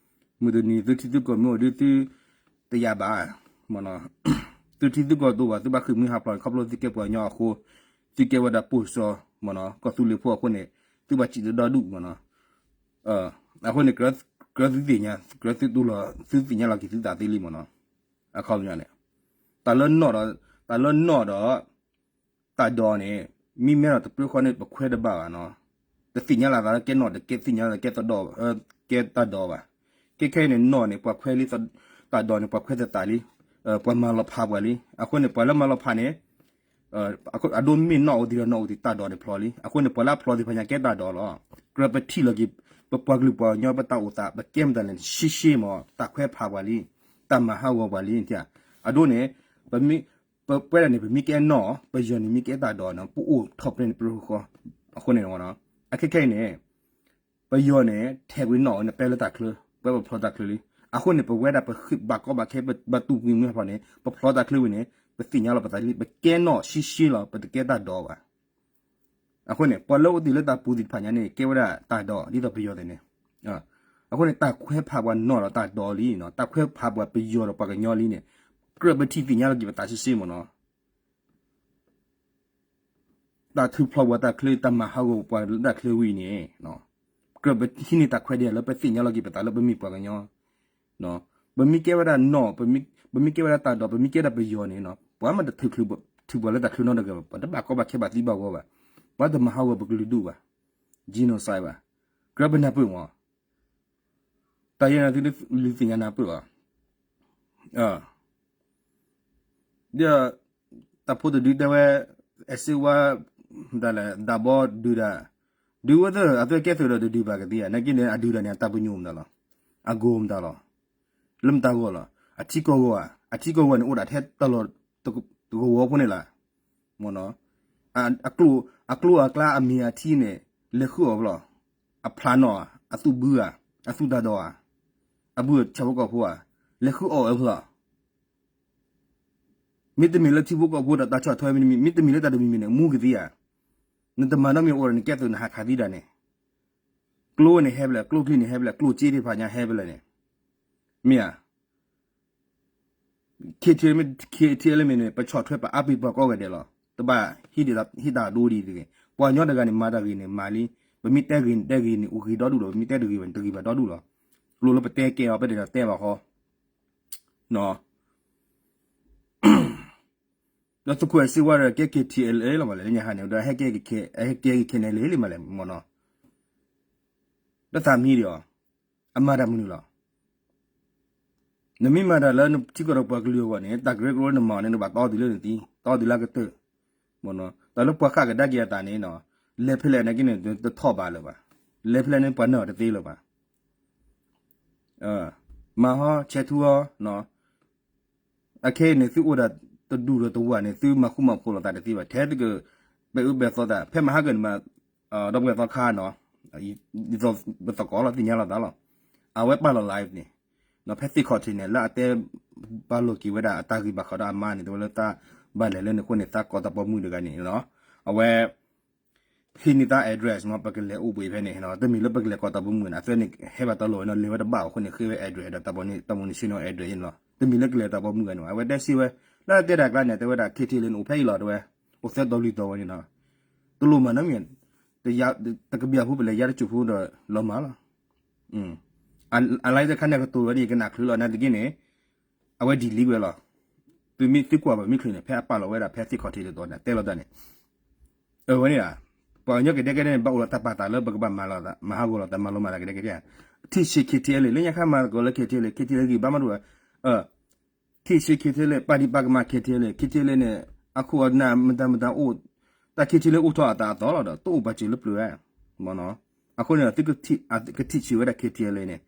မုၢ်တနံၤသုထံသုကီၢ်မ့ၢ်အိၣ်ဒီးသု တယာ်ဘၣ် မ့ၢ်နီၤ သုထံသုကီၢ်တအိၣ်ဘၣ် သုဘၣ်ဃ့ၢ်မှံဟးဖျိးန့ၣ် ခီဖျိသုကဲပှၤကညီအဃိ သုကဲဝဲဒၣ်ပိၢ်စီ မ့ၢ်နီၤ ကီၢ်သူလ့ၤဖိအဃိန့ၣ် သုဘၣ်စံးတဒီဒူၣ် မ့ၢ်နီၤ. အဃိန့ၣ် ကြၢးသုသ့ၣ်ညါ ကြၢးသုတူၢ်လီၤ သုသ့ၣ်ညါလီၤက့ၤသုသးသ့လံ မ့ၢ်နီၤ. အခီပညီန့ၣ် တၢ်လၢနီၣ်ဒီး တၢ်လၢနီၣ်ဒီး တၢ်ဒိးန့ၣ် မ့မ့ၢ်ဒီးတပြိဃီန့ၣ် ပခွဲးတဘၣ်ဘၣ်နီၤ. တသ့ၣ်ညါလီၤသးလၢကဲနီၣ် တကဲသ့ၣ်ညါလီၤသးကဲတၢ်ဒိးဘၣ်. ခဲခဲအံၤန့ၣ် နီၣ်န့ၣ် ပှၤခွဲးလံ တၢ်ဒိးန့ၣ် ပှၤခွဲးသသးလံ ပှၤမၤလီၤဖးပှၤလံ. အဃိန့ၣ် ပှၤလၢမၤလီၤဖးန့ၣ် အဒိမ့ၢ်နီၣ်အိၣ်တ့ၢ်ဒီးနီၣ်အိၣ်တ့ၢ် တၢ်ဒိးန့ၣ်ဖျိလံ. အဃိန့ၣ် ပှၤလၢအဖျိသ့ၣ်တဖၣ်ညါကဲတၢ်ဒိးလီၤ. ကြၢးပထံၣ်လီၤက့ၤ ပပှၤကလုာ်ပှၤကညီပတၢ်အိၣ်သး ပကဲမတၤလဲၣ် ရှဲရှဲမး တၢ်ခွဲးဖးပှၤလံ တၢ်မၤဟးဂီၤပှၤလံ. အဒိန့ၣ် ပဝဲဒၣ်န့ၣ် ပမ့ၢ်ကဲနီၣ် ပယီၤန့ၣ်မ့ၢ်ကဲတၢ်ဒိးနီၤ ပအိၣ်ထီၣ်ပှဲၤန့ၣ် ပရဃီ အဃိန့ၣ် အခဲခဲအံၤန့ၣ် ပယီၤန့ၣ် ထဲးကွံာ်နီၣ်ဝဲန့ၣ် ပဲလၢတၢ်ချၢ ပဝဲပဖျိတၢ်ချၢလံ. အဃိန့ၣ် ပဝဲဒၣ်ပဃ့ၢ်ဘၣ်ကီဘၣ်ခဲ ပဘၣ်တူၢ်ပှံၤမုၢ်ဟးဖျိးန့ၣ် ပဖျိတၢ်ချၢဝံၤန့ၣ် ပသ့ၣ်ညါလီၤပသးလံ ပကဲနီၣ်ရှဲရှဲလီၤ ပတကဲတၢ်ဒိးဘၣ်. အဃိန့ၣ် ပှၤလၢအိၣ်တ့ၢ်လၢတၢ်ပူၤသ့ၣ်တဖၣ်ညါန့ၣ် ကဲဝဲဒၣ်တၢ်ဒိး ဒ်သိးပယီၤသ့ၣ်န့ၣ် အဃိန့ၣ် တၢ်ခွဲးဖးပှၤနီၣ်ဒီးတၢ်ဒိးလံနီၤ တၢ်ခွဲးဖးပှၤပယီၤဒီးပှၤကညီလံန့ၣ် ကြၢးပထံၣ်သ့ၣ်ညါလီၤက့ၤပသးရှဲရှဲမးနီၤ တၢ်ထုးဖျိးပှၤတၢ်ချၢ တၢ်မၤဟးဂီၤပှၤလၢတၢ်ချၢဝံၤန့ၣ် ကြၢးပဟံးန့ၢ်တၢ်ခွဲးဒ်လၢပသ့ၣ်ညါလီၤက့ၤပသးလၢပမ့ၢ်ပှၤကညီ ပမ့ၢ်ကဲဝဲဒၣ်နီၣ် ပမ့ၢ်ကဲဝဲဒၣ်တၢ်ဒိး ပမ့ၢ်ကဲဒၣ်ပယီၤန့ၣ် ပှၤမ့ၢ်တထုးပှၤလၢတၢ်ချၢနီတဂၤဘၣ် ပှၤတဘၣ်ကီဘၣ်ခဲဘၣ်သံဘၣ်ဂီၤဘၣ် ပှၤတမၤဟးဂီၤပကလုာ်ဒူၣ်ဘၣ် genocide ဘၣ် ကြၢးပနၢ်ပၢၢ်မး တၢ်ယဲန့ၣ်သုလၢသ့ၣ်ညါနၢ်ပၢၢ်ဘၣ် ဒီး တၢ်ဖိတဒုတဲဝဲ အဲၣ်စ့ဝါ ဒၣ်လဲာ် ဒၣ်ဘီဒုးဒၣ် ဒုးဝဲသ့ၣ် အသုကဲသုးဒီးတဒုးဘၣ်ကသ့ဧါ နာ်က့န့ၣ် အဒုးဒၣ်န့ၣ် အတၢ်ပညိၣ်မတၤလီၤ အဂီၢ်မတၤလီၤ လၢမတၤဂီၢ်လီၤ အထံကီၢ်ဂီၢ်ဧါ အထံကီၢ်ဂီၢ်န့ၣ် အိၣ်ဒၣ်ထဲတၢ်လီၢ်တကဝီၤဖိန့ၣ်လီၤ မ့ၢ်နီၤ အကျိအကျါအမ့ၢ်အထံန့ၣ် လဲၤဃုအီၣ်ဖဲလဲၣ် အဖျါနီၣ်ဧါ အသူၣ်ဘုဧါ အသူၣ်တၢ်ဒိးဧါ အဘုဆၣ်ဖိကီၢ်ဖိဧါ လဲၤဃုအီၣ်ဝဲဖဲလဲၣ် မ့တမ့ၢ်လၢထံဖိကီၢ်ဖိဒီးတၢ်ဆီၣ်ထွဲမ့တမ့ၢ် မ့တမ့ၢ်လၢတၢ်တမံၤမံၤန့ၣ် မူကသ့ဧါ နတမၤနီတမံၤအိၣ်ဒီးနကဲသုးနဟးခးသံဒၣ်န့ၣ် ကျိန့ၣ်ဟဲဖဲလဲၣ် ကျိချံန့ၣ်ဟဲဖဲလဲၣ် ကျိစ့သ့ၣ်တဖၣ်ညါဟဲဖဲလဲၣ်န့ၣ် မ့ၢ်ဧါ ခ့ထံလၢမ့ၢ်န့ၣ် ပဆီၣ်ထွဲပအါပ့ၤပှၤကိးဂၤဒဲးလီၤ တဘၣ်ဟ့ၣ်တၢ်ဒိဒ်တဂ့ၤ ပှၤကညီတဂၤန့ၣ် မၤတၢ်ဂ့ၤန့ၣ် မၤလံ ပမ့ၢ်တဲဂ့ၤန့ၣ် တဲဂ့ၤန့ၣ် အိၣ်ဂ့ၤဒီဒူၣ်လီၤ ပမ့ၢ်တဲတဂ့ၤဘၣ်န့ၣ် တဂ့ၤဘၣ်ဒီဒူၣ်လီၤ ကျိလၢပတဲကဲအီၤ ပတတဲဘၣ်ဃီ ဒီးသုးခိၣ်အဲၣ်စ့ဝါဒီးကဲ KTLA လီၤမးလဲၣ် လၢညါဟါန့ၣ် ဒီးဟဲကဲက့ၤ KNLA လံမးလဲၣ် မ့ၢ်နီၤ ဒီးသးမံဒံးအီၤ အမၤတၢ်မနုၤလီၤ နမ့ၢ်မၤတၢ်လၢနထံကီၢ်ဒီးပှၤကလုာ်အဂီၢ်န့ၣ် တၢ်ကရၢကရိနမၤအီၤန့ၣ် နဘၣ်တီတုၤလၢနသံ တီတုၤလၢအကတၢၢ် မ့ၢ်နီၤ တၢ်လၢပှၤဃၣ်ကဒါက့ၤအသးန့ၣ် လဲၤဖဲလဲၣ်နာ်က့န့ၣ် တထီၣ်ဘးလၢၤဘၣ် လဲၤဖဲလဲၣ်န့ၣ် ပှၤနၢ်အီၤတသ့လၢၤဘၣ် မၤဟီ ဆဲးထူဟီ အခဲအံၤန့ၣ် သုအိၣ်ဒၣ်တဒူၣ်ဒီးတဝၢ်န့ၣ် သုမၤဃူမၤဖိးလိာ်သးတသ့ဘၣ် ထဲသုက ပဲာ်အၢပဲာ်သီသး ဖဲမဟါကၢန့ၣ်မး ဒီပုၢ်ဝဲၢ်သီခါနီၤ ပသကိးလီၤ သ့ၣ်ညါလိာ်သးလီၤ အဝဲပာ်လီၤ live န့ၣ် ဖဲသ့ၣ်ခီၣ်ထံးန့ၣ် လၢအတဲဘၣ်လိာ်က့ၤဝဲဒၣ်အတၢ်ဂ့ၢ်ဘၣ်ဃးဒီးအမါန့ၣ် တဲဝဲလၢတၢ်ဘၣ်လဲၤလၢန့ၣ်အဃိန့ၣ် သးကိးတၢ်ပိာ်မုၣ်တဂၤန့ၣ် အဝဲ ဟ့ၣ်န့ၢ်တၢ် address မ့ၢ် ပကလဲၤအိၣ်ဘှံးဖဲန့ၣ်နီၤ တမ့ၢ်လၢပကလဲၤကိးတၢ်ပိာ်မုၣ်န့ၣ် အသၢန့ၣ် ဟဲဘၣ်တၢ်လီၢ်ဝဲနီၤ လဲၤဝဲတဘၣ်အဃိန့ၣ် ဃ့ဝဲ address ဒီးတၢ်ပိာ်မုၣ် national address န့ၣ်လီၤ တမ့ၢ်လၢကလဲၤတၢ်ပိာ်မုၣ်ဂၤန့ၣ် အဝဲတဲစ့ဝဲ လၢအတဲတၢ်ကျါန့ၣ် တဲဝဲဒၣ် KTLA န့ၣ် အိၣ်ဖဲအံၤလီၤ တဲဝဲ အိၣ်သၢတီၤလွံၢ်တီၤဝဲန့ၣ်နီၤ တလိၣ်မၤနီတမံၤ တကဘျၢၣ်ဖိပလဲၤယါတစိၢ်ဖိဒီးလီၤမၢ်လီၤ အ line တခါန့ၣ်ကတိၤဝဲဒၣ် ယကနၣ်ချုးလီၤ နာ်သက့န့ၣ် အဝဲ delete ဝဲလီၤ သုမ့ၢ်သုကွၢ်ဘၣ်မုၢ်ချ့န့ၣ် ဖဲအပာ်လီၤဝဲဒၣ်ဖဲသ့ၣ်ခီၣ်ထံးတတီၤန့ၣ် တဲလီၤတၢ်န့ၣ် အဝဲန့ၣ် ပှၤကညီကဒဲကဒဲန့ၣ် ဘၣ်အိၣ်လီၤတၢ်ပာ်သးလၢပကဘၣ်မၤလီၤ မၤဟးဂီၤလီၤတၢ်မၤလီၤမၤသးကဒဲကဒဲ ထံၣ်ဆံး KTLA လၢညါခါမၤသကိးလၢ KTLA KTLA ဂံၢ်ဘါမးဒိၣ်ဝဲ ထံၣ်ဆံး KTLA ပာ်ဒံးပာ်ကမၣ် KTLA KTLA န့ၣ် အခိၣ်အနၢ်မတၤမတၤအိၣ် တၢ် KTLA အိၣ်ထီၣ်အသးအသီလီၤဒီး တအိၣ်ပာ်စၢၤလၢပျၢၤဧါ အဃိန့ၣ် ကထံၣ်ဆံးဝဲဒၣ် KTLA န့ၣ်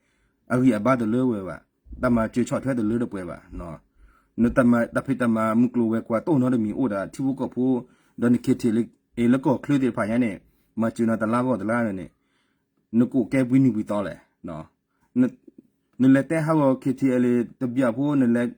အဂံၢ်အဘါတလၢဝဲဘၣ် တၢ်မၤစၢၤဆီၣ်ထွဲတလၢတပှဲၤဘၣ် တၢ်ဖံးတၢ်မၤမုၢ်ကျိၤဝဲၤကွာ်တအိၣ်နီတမံၤအိၣ်ဒီးထံဖိကီၢ်ဖိ ဒီးန KTLA လၢကီၢ်ချၢသ့ၣ်တဖၣ်ညါန့ၣ် မၤစၢၤနၤတလါဂီၢ်တလါန့ၣ် နကအိၣ်ကဲပှဲၤနံၤပှဲၤသီလဲၣ် နလဲၤတဲဟးဂီၤ KTLA တဘျီဖိ နလဲၤ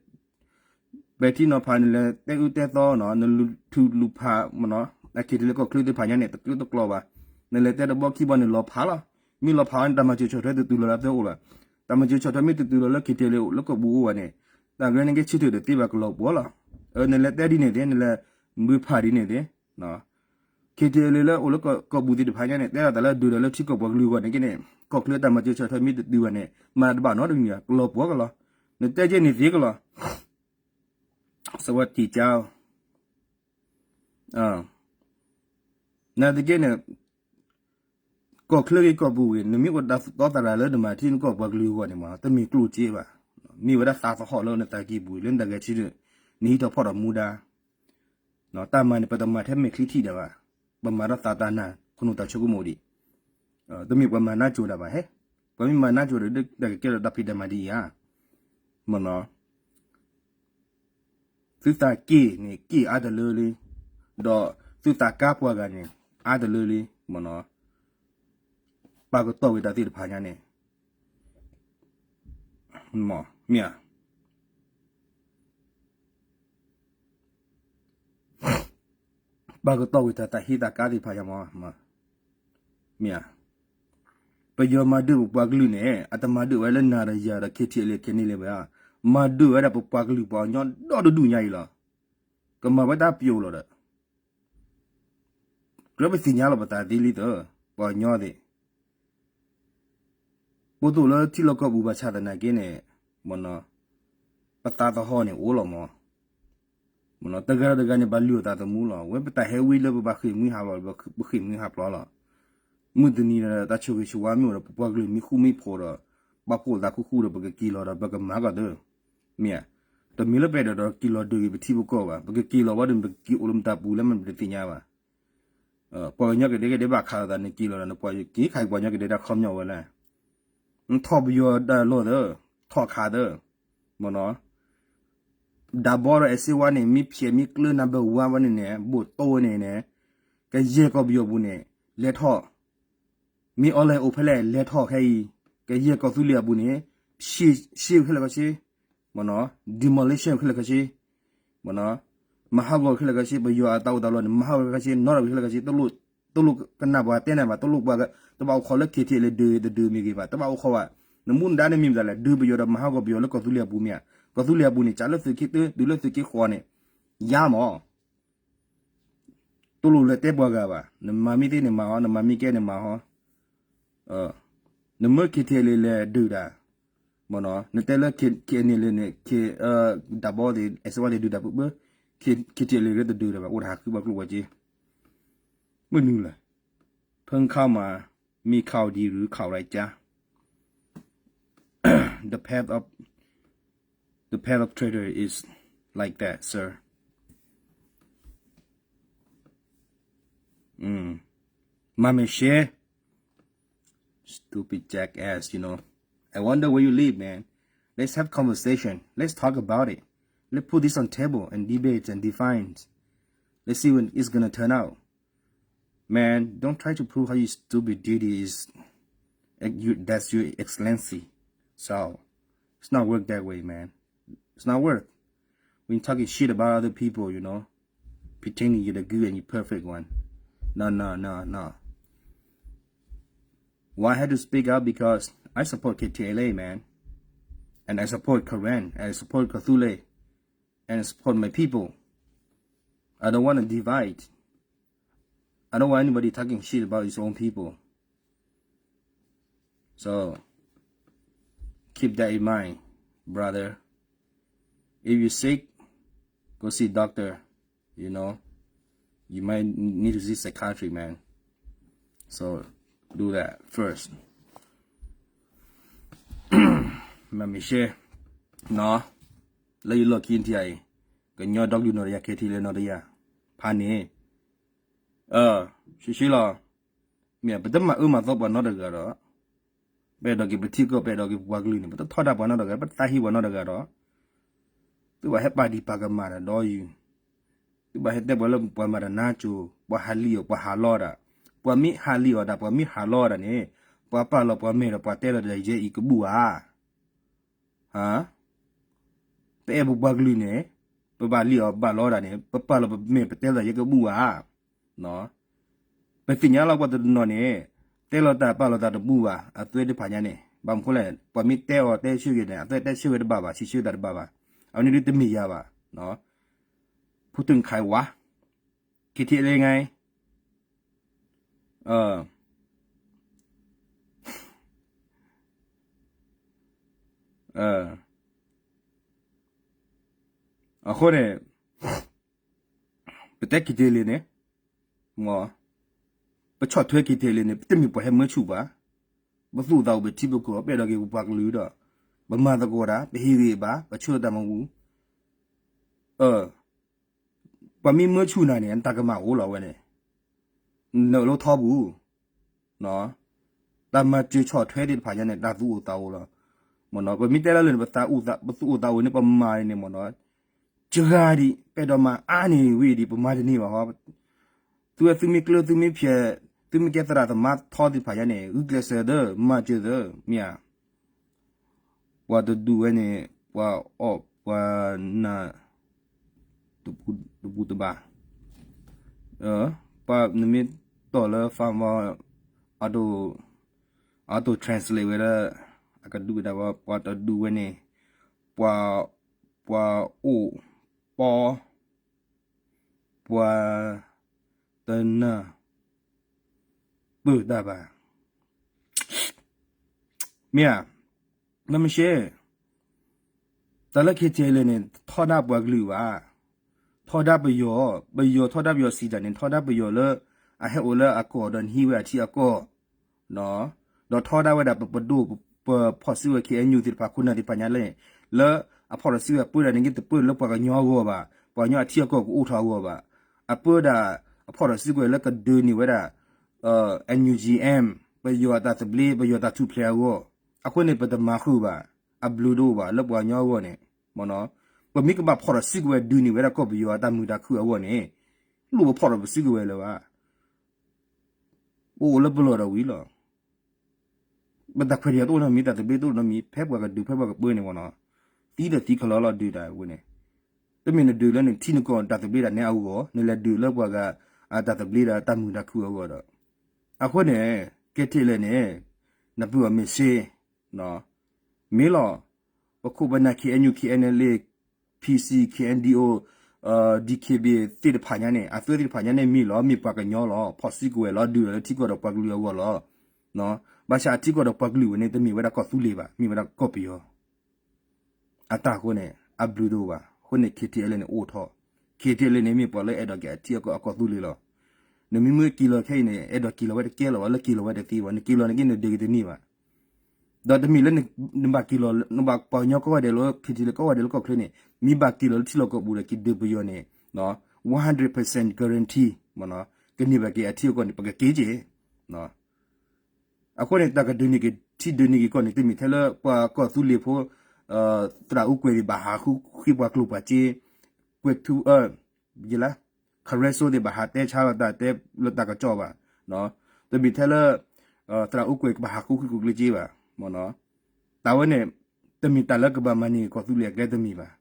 ပဲာ်ထံနီၤဖး နလဲၤတဲအၢတဲသီနီၤ နလူၤထူလူၤဖးမနီၤ KTLA လၢကီၢ်ချၢသ့ၣ်တဖၣ်ညါန့ၣ် တကျၢတကျီဘၣ် နလဲၤတဲတဘီခံဘီန့ၣ်လီၤဖးလီၤ မ့ၢ်လီၤဖးဝဲန့ၣ် တၢ်မၤစၢၤဆီၣ်ထွဲတတုၤလီၤလၢအသၢအိၣ်ဘၣ် တၢ်မၤစၢၤဆီၣ်ထွဲမ့ၢ်တတုၤလီၤလၢ KTLA လၢကီၢ်ပူၤအိၣ်ဘၣ်န့ၣ် တၢ်ကရၢန့ၣ်ကဲဆၢထၢၣ်တသ့ဘၣ် ကလီၤပှီၤလီၤ နလဲၤတဲဒ်န့ၣ်သ့ နလဲၤဘုးဖးဒ်န့ၣ်သ့ KTLA လၢအိၣ်လၢကီၢ်ပူၤသ့ၣ်တဖၣ်ညါန့ၣ် တဲဒၣ်တၢ်လၢဒုးဒီးလၢထံကီၢ်ပှၤကလုာ်အဂီၢ်န့ၣ်က့န့ၣ် ကီၢ်ချၢတၢ်မၤစၢၤဆီၣ်ထွဲမ့ၢ်တတုၤဘၣ်န့ၣ် မၤတဘၣ်နီတမံၤဘၣ် ကလီၤပှီၤကလီၤ နတဲက့န့ၣ်သ့ကလီၤ စဝဲတံၢ်ကၠါ နာ်သက့န့ၣ် ကီၢ်ချၢဂ့ၤကီၢ်ပူၤဂ့ၤ နမ့ၢ်အိၣ်ဒီးသီသရၣ်လၢနမၤထံနကီၢ်ပှၤကလုာ်အဂီၢ်န့ၣ်မး တမ့ၢ်ကျိၣ်စ့ဘၣ် မ့ၢ်ဝဲဒၣ်သးသဟီၣ်လၢနသးကံၢ်ပူၤ လၢနတၢ်ဂဲၤဆၢထၢၣ် နဟံးထီၣ်ဖီၣ်ထီၣ်မူဒါ တၢ်မၤန့ၣ် ပတမၤထဲမဲာ်ချံထံၣ်ဒၣ်ဘၣ်, ပမၤဒီးသးတၢ်နာ် ခနူာ်တၢ်ဆိကမိၣ်ဒံး, တမ့ၢ်ပှၤမၤနးကိၤဒၣ်ဘၣ်ဟဲ, ပှၤမ့ၢ်မၤနးကိၤဒီး တၢ်ကကဲထီၣ်တၢ်ဖံးတၢ်မၤဒ်အံၤဧါ, မ့ၢ်နီၤ, သုသးက့ၢ်န့ၣ် က့ၢ်အါတလၢလံ, ဒီးသုသးကါပှၤဂၤန့ၣ် အါတလၢလံ, မ့ၢ်နီၤ, ပာ်ကတီၢ်ဝံၤတၢ်သ့ၣ်တဖၣ်ညါန့ၣ် မ့ၢ်ဧါ. ပာ်ကတီၢ်ဝံၤတၢ်သးဟ့သးကါသ့ၣ်တဖၣ်ညါမ့ၢ်, မ့ၢ်ဧါ. ပယီၤမၤဒုးပပှၤကလုာ်န့ၣ် အတမၤဒုးဝဲလၢနၤဒီးယၤဒီး ခ့ထံအလ့ၤခဲန့ၣ်လၢၤဘၣ်, မၤဒုးဝဲဒၣ်ပပှၤကလုာ်ပှၤကညီဒီတဒူၣ်ညါအံၤလီၤ. ကမၤဝဲတၢ်ပျိာ်လီၤဒီး ကြၢးပသ့ၣ်ညါလီၤပသးသ့လံသၢ, ပှၤကညီသ့ၣ် ပအိၣ်လၢထံလီၢ်ကီၢ်ပူၤဘၣ်ဆၣ်သနာ်က့န့ၣ်, မ့ၢ်နီၤ, ပသးသဟီၣ်န့ၣ်အိၣ်လီၤမး, မ့ၢ်နီၤ, တဂၤဒီးတဂၤန့ၣ် ဘၣ်လုၢ်အီၣ်သးသမူလီၤ. ဝဲပတၢ်ဟဲဝံလၢပဘၣ်ဃ့ၢ်မှံဟးဖျိး, ပဃ့ၢ်မှံဟးဖျိးလီၤ. မုၢ်တနံၤဒီးတၢ်ဆိၣ်ဂ့ၤဆိၣ်ဝါမ့ၢ်အိၣ်ဒီး ပပှၤကလုာ်မ့ၢ်ဃူမ့ၢ်ဖိးဒီး ဘၣ်ဖှိၣ်သးခူဃူဒီး ပကက့ၤလီၤဒီး ပကမၤကီၢ်သၢ မ့ၢ်ဧါ. တမ့ၢ်လၢပအဲၣ်ဒိးဒီးက့ၤလီၤဒုးဂ့ၤပထံပကီၢ်ဘၣ်, ပကက့ၤလီၤဝဲဒီး ပကက့ၤအိၣ်လၢမတၤပူၤလဲၣ်မ့ၢ်ပတသ့ၣ်ညါဘၣ်. ပှၤကညီကဒဲကဒဲဘၣ်ခးလိာ်သးန့ၣ်က့ၤလီၤဒီး နပှၤက့ၤခးပှၤကညီကဒဲတၢ်ခီပညီဝဲလဲၣ်. ထီၣ်ပယီၤတၢ်လီၢ်သၢ, ထီၣ်ခးသၢ, မ့ၢ်နီၤ. ဒၣ်ဘီဒီးအဲၣ်စ့ဝါန့ၣ် မ့ၢ်ဖျဲးမ့ၢ်ကျၢနၢ်ဘၢၣ်ဝါဝဲန့ၣ်န့ၣ် ဘိၣ်တိၢ်ဝဲန့ၣ်န့ၣ်, ကယဲၢ်ကီၢ်ပယီၤပူၤန့ၣ် လဲၤထီၣ်, မ့ၢ်အီလဲၣ်အိၣ်ဖဲလဲၣ် လဲၤထီၣ်ခဲအံၤ, ကယဲၢ်ကီၢ်သူလ့ၤအပူၤန့ၣ် ရှဲဝဲခဲလၢာ်ခဲဆ့, မ့ၢ်နီၤ, demolition ဝဲခဲလၢာ်ခဲဆ့, မ့ၢ်နီၤ, မၤဟးဂီၤခဲလၢာ်ခဲဆ့, ပယီၤအတၢ်အိၣ်တၢ်လီၢ်န့ၣ် မၤဟးဂီၤခဲလၢာ်ခဲဆ့, နီၣ်ထီၣ်ဝဲခဲလၢာ်ခဲဆ့, တလိၣ်ကနၣ်ပှၤတဲနၢ်ဘၣ်, တလိၣ်ပှၤ တဘၣ်အိၣ်ခိးလၢ ခ့ထံအလ့ၤ ဒုးတဒုးမ့ၢ်ဂ့ၤဘၣ်, တဘၣ်အိၣ်ခိးဘၣ်, နမူနဒါန့ၣ်မ့ၢ်မတၤလဲၣ်, ဒုးပယီၤဒီးမၤဟးဂီၤပယီၤလၢကီၢ်သူလ့ၤအပူၤမ့ၢ်ဧါ, ကီၢ်သူလ့ၤအပူၤန့ၣ် ကးလၢသုးက့တၢ ဒုးလၢသုးက့ဃီန့ၣ်, ယါမး တလိၣ်လဲၤတဲပှၤဂၤဘၣ်, နမၤမ့ၢ်သ့န့ၣ်မၤဟီ, နမၤမ့ၢ်ကဲန့ၣ်မၤဟီ, နမၢ ခ့ထံအလ့ၤ လဲၤဒုးတၢ်, မ့ၢ်နီၤ, နတဲလၢ ခ့ထံအလ့ၤန့ၣ် ဒၣ်ဘီသ့ၣ် အဲၣ်စ့ဝါသ့ၣ်ဒုးတၢ်ပၢပၢ, ခ့ထံအလ့ၤ တဒုးတၢ်ဘၣ်, အိၣ်တၢ်ဟးဃုပှၤကျိၣ်ပှၤစ့, မုၢ်နုၤလဲၣ်, ဖုန်းခေါက်မှာ မီးခေါက်ဒံးရူးခေါက်ရိုက်ကြား The path of, the path of traitor is like that, sir. Mm. Mama share. Stupid jackass, you know. I wonder where you live, man. Let's have conversation. Let's talk about it. Let's put this on table and debate and define. Let's see when it's gonna turn out. Man, don't try to prove how you stupid duty is, eh, you, that's your excellency. So, it's not work that way, man. It's not worth. When you talking shit about other people, you know, pretending you're the good and you're perfect one. No, no, no, no. Why I had to speak out? Because I support K T L A, man. And I support Karen. And I support Kathule. And I support my people. I don't want to divide. I don't want anybody talking shit about his own people. So, keep that in mind, brother. If you're sick, go see doctor, you know, you might need to see psychiatry, man. So do that first. မ့ၢ်ရှဲ နီၤ လၢယလီၢ်ခံထံအံၤ ကညီဒီကလုာ်နီၢ်တယၢ် ခဲထံလၢနီၢ်တယၢ် ဖးန့ၣ် ရှဲရှဲလီၤ. မ့ၢ်ပတမၤအၢမၤသီပှၤနီတဂၤဒီး ပအဲၣ်ဒိးက့ၤပထံကီၢ် ပအဲၣ်ဒိးက့ၤပပှၤကလုာ်န့ၣ် ပတထီဒါပှၤနီတဂၤ ပတသးဟ့ပှၤနီတဂၤဒီး သုဘၣ်ဟဲပာ်ဒံးပာ်ကမၣ်တၢ်ဒီးယုၢ် သုဘၣ်ဟဲတဲပှၤလၢပှၤမၤတၢ်နါကၠိၤ ပှၤဟးလံအီၤ ပှၤဟးလီတၢ် ပှၤမ့ၢ်ဟးလံအီၤဒၣ် ပှၤမ့ၢ်ဟးလီတၢ်န့ၣ် ပှၤပာ်လီၤပှၤမဲာ်ဒီး ပှၤတဲလီၤတၢ်ယဲအံၤကဘူၣ်ဧါ. ပအဲၣ်ပပှၤကလုာ်န့ၣ် ပဘၣ်လံအီၤဘၣ်လီတၢ်န့ၣ် ပပာ်လီၤပမဲာ် ပတဲလီၤယဲကဘူၣ်ဧါ. ပသ့ၣ်ညါလီၤပှၤတနီၤန့ၣ် တဲလီၤတၢ်ပာ်လီၤတၢ်တဘူၣ်ဘၣ် အသွဲတဖၣ်ညါန့ၣ် ဘၣ်မနုၤလဲၣ် ပှၤမ့ၢ်တဲအီၤတဲဆၢဂ့ၤန့ၣ် အသွဲတဲဆၢဝဲတဘၣ်ဘၣ် စံးဆၢတၢ်တဘၣ်ဘၣ် အဝဲန့ၣ်ဒ်တမ့ၢ်ယၤဘၣ်. ဖူတုန်ခၢၣ်ဝါ KTLA ไง အဃိန့ၣ် ပတဲ KTLA န့ၣ် ပဆီၣ်ထွဲ KTLA န့ၣ် ပတမ့ၢ်ပှၤဟဲမၢဆူၣ်ဘၣ်. ပသူၣ်သးအိၣ် ပထံပကီၢ် ပအဲၣ်ဒိးက့ၤပပှၤကလုာ်ဒီး ပမၤသကိးတၢ် ပဟ့ၣ်ဂံၢ်ဘါ ပဆၢတၢ်မူ ပှၤမ့ၢ်မၢဆူၣ်နၤန့ၣ် နတၢ်ကမၣ်အိၣ်လီၤဝဲန့ၣ် နလီၤထီပူၤ တၢ်မၤစၢၤဆီၣ်ထွဲသ့ၣ်တဖၣ်ညါန့ၣ် တၢ်သူၣ်အိၣ်သးအိၣ်လီၤ. မ့ၢ်နီၤ ပမ့ၢ်တဲလၢလၢန့ၣ် ပသူၣ်အိၣ်သးအိၣ်န့ၣ် ပမၤန့ၣ်မ့ၢ်နီၤ စှၤဒံး ပအဲၣ်ဒိးမၤအါန့ၢ်ဝံၤဒံး ပမၤတန့ၢ်ဘၣ်ဟီ သုဝဲသုမ့ၢ်ကျၢၤ သုမ့ၢ်ဖျဲး သုမ့ၢ်ကဲသရၣ်သမါထီသ့ၣ်တဖၣ်ညါန့ၣ် ဂုာ်ကျဲးစၢးသၢ မၤစၢၤသၢ မ့ၢ်ဧါ. ပှၤတဒူၣ်ဝဲန့ၣ် ပှၤအီၣ်ပှၤနၢ် တပူၤတဘၣ် ပှၤနမ့ၢ်တီၢ်လၢ farm auto auto translate ဝဲဒၣ် အကဒုၣ်ဝဲဒၣ် ပှၤတဒူၣ်ဝဲန့ၣ် ပှၤ ပှၤအိၣ်ပီ ပှၤတနၢ် ပၢၢ်တၢ်ဘၣ် မ့ၢ်ဧါ မ့ၢ်မ့ၢ်ရှဲ တၢ်လၢ KTLA န့ၣ် ထီဒါပှၤကလုာ်ဘၣ် ထီဒါပယီၤ ပယီၤထီဒါပယီၤစံးတၢ်န့ၣ် ထီဒါပယီၤလၢ အဟဲအိၣ်လၢအကီၢ်ဒီးနဟံးဝဲအထံအကီၢ် ဒီးထီဒါဝဲဒၣ်ပပဒိၣ် ပဖီၣ်စုကဝဲၤ KNU သ့ၣ်တဖၣ် ခိၣ်နၢ်သ့ၣ်တဖၣ်ညါလဲၣ် လၢအဖီၣ်ထီၣ်စုကဝဲၤ အပၢတၢ်န့ၣ် က့တပၢလၢပှၤကညီအဂီၢ်ဘၣ် ပှၤကညီအထံအကီၢ်ကအိၣ်ထီၣ်အဂီၢ်ဘၣ် အပၢဒၣ် အဖီၣ်ထီၣ်စုကဝဲၤလၢကဒုးန့ၢ်ဝဲဒၣ် NUG M ပယီၤအတၢ်သဘျ့ ပယီၤတၢ်ထူၣ်ဖျဲးအဂီၢ် အဃိန့ၣ် ပတမၤဃုာ်ဘၣ် အဘျုးတအိၣ်ဘၣ် လၢပှၤကညီအဂီၢ်န့ၣ် မ့ၢ်နီၤ ပမ့ၢ်ကဘၣ်ဖီၣ်ထီၣ်စုကဝဲၤဒုးန့ၢ်ဝဲဒၣ်ကီၢ်ပယီၤအတၢ်မုာ်တၢ်ခုၣ်အဂီၢ်န့ၣ် လိၣ်ပဖီၣ်ထီၣ်ပစုကဝဲၤလၢၤဘၣ် ပအိၣ်လၢပလီၢ်ဒီးဝံၤလီၤ ပတၢ်ခွဲးတၢ်ယာ်တအိၣ်နီတမံၤ တၢ်သဘျ့တအိၣ်နီတမံၤ ဖဲပှၤကဒုးဖဲပှၤကပၢန့ၣ်မ့ၢ်နီၤ သံဒီးသံခလီလီၤဒုးတၢ်ဝဲန့ၣ် တမ့ၢ်နဒုးလၢနထံနကီၢ်တၢ်သဘျ့တၢ်နဲအဂီၢ် နလဲၤဒုးလၢပှၤဂၤ အတၢ်သဘျ့ဒီးတၢ်မုာ်တၢ်ခုၣ်အဂီၢ်ဒီး အဃိန့ၣ် KTLA န့ၣ် နပုၢ်အီၤမ့ၢ်စ့ မ့ၢ်လီၤ ပခိၣ်ပနၢ် KNU KNLA PC KNDO DKBA သ့ၣ်တဖၣ်ညါန့ၣ် အသွဲသ့ၣ်တဖၣ်ညါန့ၣ်မ့ၢ်လီၤ မ့ၢ်ပှၤကညီလီၤ ဖီၣ်စုကဝဲၤလီၤ ဒုးလီၤလၢထံကီၢ်ဒီးပှၤကလုာ်အဂီၢ်လီၤ ဘၣ်ဆၣ်အထံကီၢ်ဒီးပှၤကလုာ်ဝဲန့ၣ် တမ့ၢ်ဝဲဒၣ်ကီၢ်သူလ့ၤဘၣ် မ့ၢ်ဝဲဒၣ်ကီၢ်ပယီၤ အတၢ်အဃိန့ၣ် အဘျုးတအိၣ်ဘၣ် အဃိန့ၣ် KTLA န့ၣ်အိၣ်ထီၣ် KTLA န့ၣ်မ့ၢ်ပှၤလၢအဲၣ်ဒိးက့ၤအထံအကီၢ်အကီၢ်သူလ့ၤလီၤ နမ့မ့ၢ်က့ၤလီၤခဲအံၤန့ၣ် အဲၣ်ဒိးက့ၤလီၤဝဲတကဲလီၤဘၣ် လၢက့ၤလီၤဝဲတသ့ဘၣ် နက့ၤလီၤန့ၣ်က့ၤနဒုးက့ၤတန့ၢ်ဘၣ် ဒီးတမ့ၢ်လၢနဘၣ်က့ၤလီၤ နဘၣ်ပှၤကညီကိးဂၤဒဲးလၢ KTLA ကိးဂၤဒဲးလၢကီၢ်ချၢန့ၣ် မ့ၢ်ဘၣ်က့ၤလီၤလၢထံလီၢ်ကီၢ်ပူၤဒီးက့ၤဒုးပယီၤန့ၣ် one hundred percent guarantee မ့ၢ်နီၤ ကန့ၢ်ဘၣ်က့ၤအထံအကီၢ်န့ၣ် ပကက့ၤက့ၤ အဃိန့ၣ် တၢ်ကဒုးန့ၢ်က့ၤထံဒုးန့ၢ်က့ၤကီၢ်န့ၣ် တမ့ၢ်ထဲလၢပှၤကီၢ်သူလ့ၤဖိ သရၣ်အူကွဲၤသ့ၣ်ဘၣ်ဟးဃုဃ့ပှၤကျိၤပှၤစ့ ကွဲးထူ ယလၢ ခရဲစိသ့ၣ်ဘၣ်ဟးတဲဆါလီၤတၢ်တဲလၢတၢ်ကစီၣ်ဘၣ် တမ့ၢ်ထဲလၢ သရၣ်အူကွဲၤကဘၣ်ဟးဃုဃ့ကျိၤကျ့စ့ဘၣ် တၢ်ဝဲန့ၣ် တမ့ၢ်တၢ်လၢကဘၣ်မၤန့ၢ်ကီၢ်သူလ့ၤအကျဲတမ့ၢ်ဘၣ်.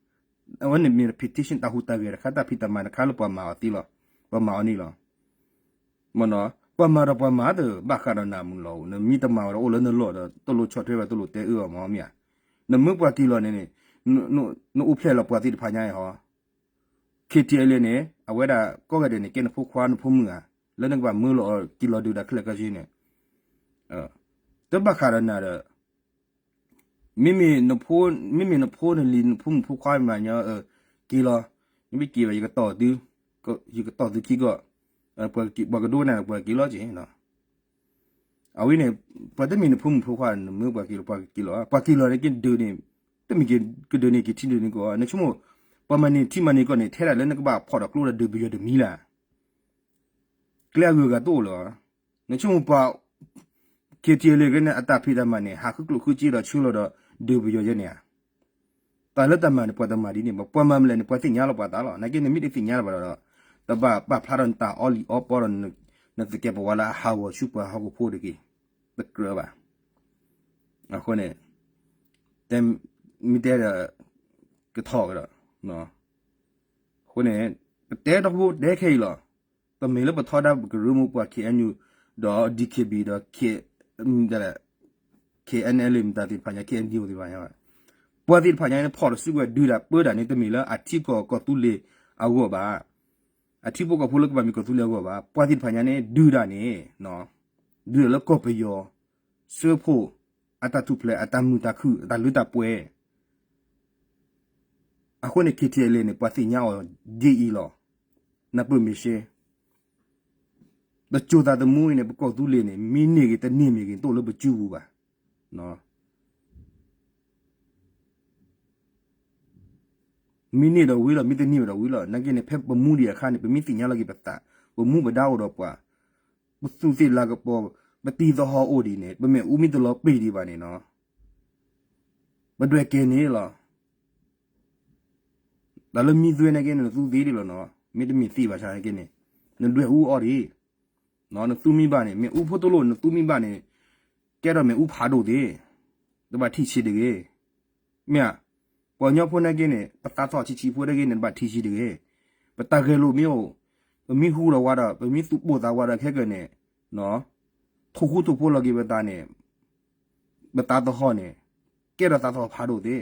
အဝဲန့ၣ်မ့ၢ် petition တၢ်ဟူးတၢ်ဂဲၤတခါ တၢ်ဖံးတၢ်မၤတခါလၢပှၤမၤအီၤသ့လီၤ. ပှၤမၤအီၤန့ၣ်လီၤ. မ့ၢ်နီၤ ပှၤမၤဒီးပှၤမၤသ့ ဘၣ်ဃးဒီးနၤမုၢ်လီၤ. နမ့ၢ်တမၤဝဲဒီးအိၣ်လၢနလီၢ်ဒီး တလိၣ်ဆီၣ်ထွဲဘၣ် တလိၣ်တဲအၢအီၤမ့ၢ်မ့ၢ်ဧါ. နမၢပှၤက့ၤလီၤန့ၣ်န့ၣ် နအိၣ်ဖျဲၣ်လီၤပှၤသ့ၣ်တဖၣ်ညါအံၤဟီ KTLA န့ၣ် အဝဲဒၣ်ကိးဂၤဒဲးန့ၣ် ကဲနဖိခွါနဖိမုၣ်ဧါ. လၢနကဘၣ်မၢလီၤအီၤက့ၤလီၤဒုးတၢ်ခဲလၢာ်ခဲဆ့န့ၣ် တဘၣ်ဃးဒီးနၤဒီး မ့မ့ၢ်နဖိ မ့မ့ၢ်နဖိနလံၤ နဖိမုၣ်ဖိခွါမးညီ က့ၤလီၤ မ့ၢ်က့ၤဘၣ် ယကတီၢ်သု, ယကတီၢ်သုခံကီၢ်, ပှၤကဒိကနၣ်န့ၣ် ပှၤက့ၤလီၤက့ၤ. အဝဲန့ၣ် ပှၤတမ့ၢ်နဖိမုၣ်ဖိခွါ နမ့ၢ်ပှၤက့ၤလီၤ ပှၤက့ၤလီၤ, ပှၤက့ၤလီၤန့ၣ်က့ၤဒုးန့ၣ်, တမ့ၢ်က့ၤကဒုးန့ၣ် က့ၤထံဒုးန့ၣ်ကီး, နဆိကမိၣ် ပှၤမၤန့ၢ်ထံမၤန့ၢ်ကီၢ်န့ၣ် ထဲဒၣ်လၢနကဘၣ်ဖီၣ်ဒီးကျိဒီးဒုးပယီၤတမံၤလၢ် ကျဲအဂုၤအဂၤတအိၣ်လၢၤ, နဆိကမိၣ်ပှၤ KTLA က့ၤန့ၣ် အတၢ်ဖံးတၢ်မၤန့ၣ် ဟးဃုကျိၣ်ဃုစ့ဒီးဆှၢလီၤဒီးဒုးပယီၤယဲန့ၣ်ဧါ. တၢ်လၢတၢ်မၤန့ၣ် ပှၤတမၤဒ်န့ၣ်ဘၣ်, ပှၤမၤမလဲၣ်န့ၣ် ပှၤသ့ၣ်ညါလီၤပှၤသးလီၤ. နာ်က့နမ့ၢ်တသ့ၣ်ညါလီၤဘၣ်ဒီး တဘၣ်ပာ်ဖျါထီၣ်နတၢ်အီလံာ်အီပီဒီး နသကဲးပဝးလၢအဟးဂီၤဆူပှၤဟီၣ်ခိၣ်ဖိတက့ၢ်, တကြၢးဘၣ်. အဃိန့ၣ် တဲ မ့ၢ်တဲဒီး ကထီၣ်ကဒီး, အဃိန့ၣ် ပတဲတဘိတဲခဲအံၤလီၤ. တမ့ၢ်လၢပထီဒါပကရၢမိၢ်ပှၢ် KNU ဒီး DKB ဒီး KNLA မတၤသ့ၣ်တဖၣ်ညါ KNDO သ့ၣ်တဖၣ်ညါဘၣ်. ပှၤသ့ၣ်တဖၣ်ညါန့ၣ် ဖီၣ်တစုကဝဲၤဒုးတၢ်ပၢတၢ်န့ၣ် တမ့ၢ်လၢအထံကီၢ်ကီၢ်သူလ့ၤအဂီၢ်ဘၣ်, အထံဖိကီၢ်ဖိလၢကဘၣ်မ့ၢ်ကီၢ်သူလ့ၤအဂီၢ်ဘၣ်. ပှၤသ့ၣ်တဖၣ်ညါန့ၣ် ဒုးတၢ်န့ၣ် ဒုးတၢ်လၢကီၢ်ပယီၤ စၢဖှိၣ် အတၢ်ထူၣ်ဖျဲး အတၢ်မုာ်တၢ်ခုၣ် အတၢ်လၢတၢ်ပှဲၤ. အဃိန့ၣ် KTLA န့ၣ် ပှၤသ့ၣ်ညါအီၤဒ်အံၤလီၤ. နၢ်ပၢၢ်မ့ၢ်ရှဲ တစိၤသးသမူအံၤန့ၣ် ပကီၢ်သူလ့ၤန့ၣ် မ့ၢ်န့ၢ်ဂ့ၤတန့ၢ်မ့ၢ်ဂ့ၤ တအိၣ်လၢပစုပူၤဘၣ်. မ့ၢ်န့ၢ်ဒီးဝံၤလီၤ မ့ၢ်တန့ၢ်ဘၣ်ဒီးဝံၤလီၤ. နာ်က့န့ၣ် ဖဲပမူဒံးအခါန့ၣ် ပမ့ၢ်သ့ၣ်ညါလီၤက့ၤပသး, ပမူပဒါအိၣ်ဒီးပှၤ, ပသူၣ်သ့ၣ်လၤကပီၤ, ပတံၤသဟီၣ်အိၣ်ဒံးန့ၣ် ပမ့ၣ်အူမ့ၢ်တလီၤပ့ၢ်ဒံးဘၣ်န့ၣ်နီၤ ပဒွဲၣ်ကဲၤန့ၣ်လီၤ. တၢ်လၢမံသွဲနာ်က့န့ၣ် နသူသ့ဒံးလီၤနီၤ, မ့တမ့ၢ်သ့ဘၣ်ဆၣ်နာ်က့န့ၣ် နဒွဲၣ်အူအီၤဒံး, နသူမံဘၣ်န့ၣ် မ့ၣ်အူဖိတလိၣ် နသူမံဘၣ်န့ၣ် ကဲထီၣ်မ့ၣ်အူဖးဒိၣ်သ့, တဘၣ်ထံၣ်ဆံးတဂ့ၤ. မ့ၢ်ဧါ, ပှၤကညီဖိနာ်က့န့ၣ် ပသးသီၣ်ဆံးဆံးဖိတဂ့ၤန့ၣ် တဘၣ်ထံၣ်ဆံးတဂ့ၤ. ပတၢ်ဂဲၤလိာ်မ့ၢ်အိၣ်, ပမ့ၢ်ဟူဒီးဝါဒီး ပမ့ၢ်သူၣ်ပိၢ်သးဝးဒီးခဲကနံၣ်န့ၣ် ထိၣ်ဃူထိၣ်ဖိးလီၤက့ၤပသးန့ၣ် ပသးသဟီၣ်န့ၣ် ကဲထီၣ်သးသဟီၣ်ဖးဒိၣ်သ့.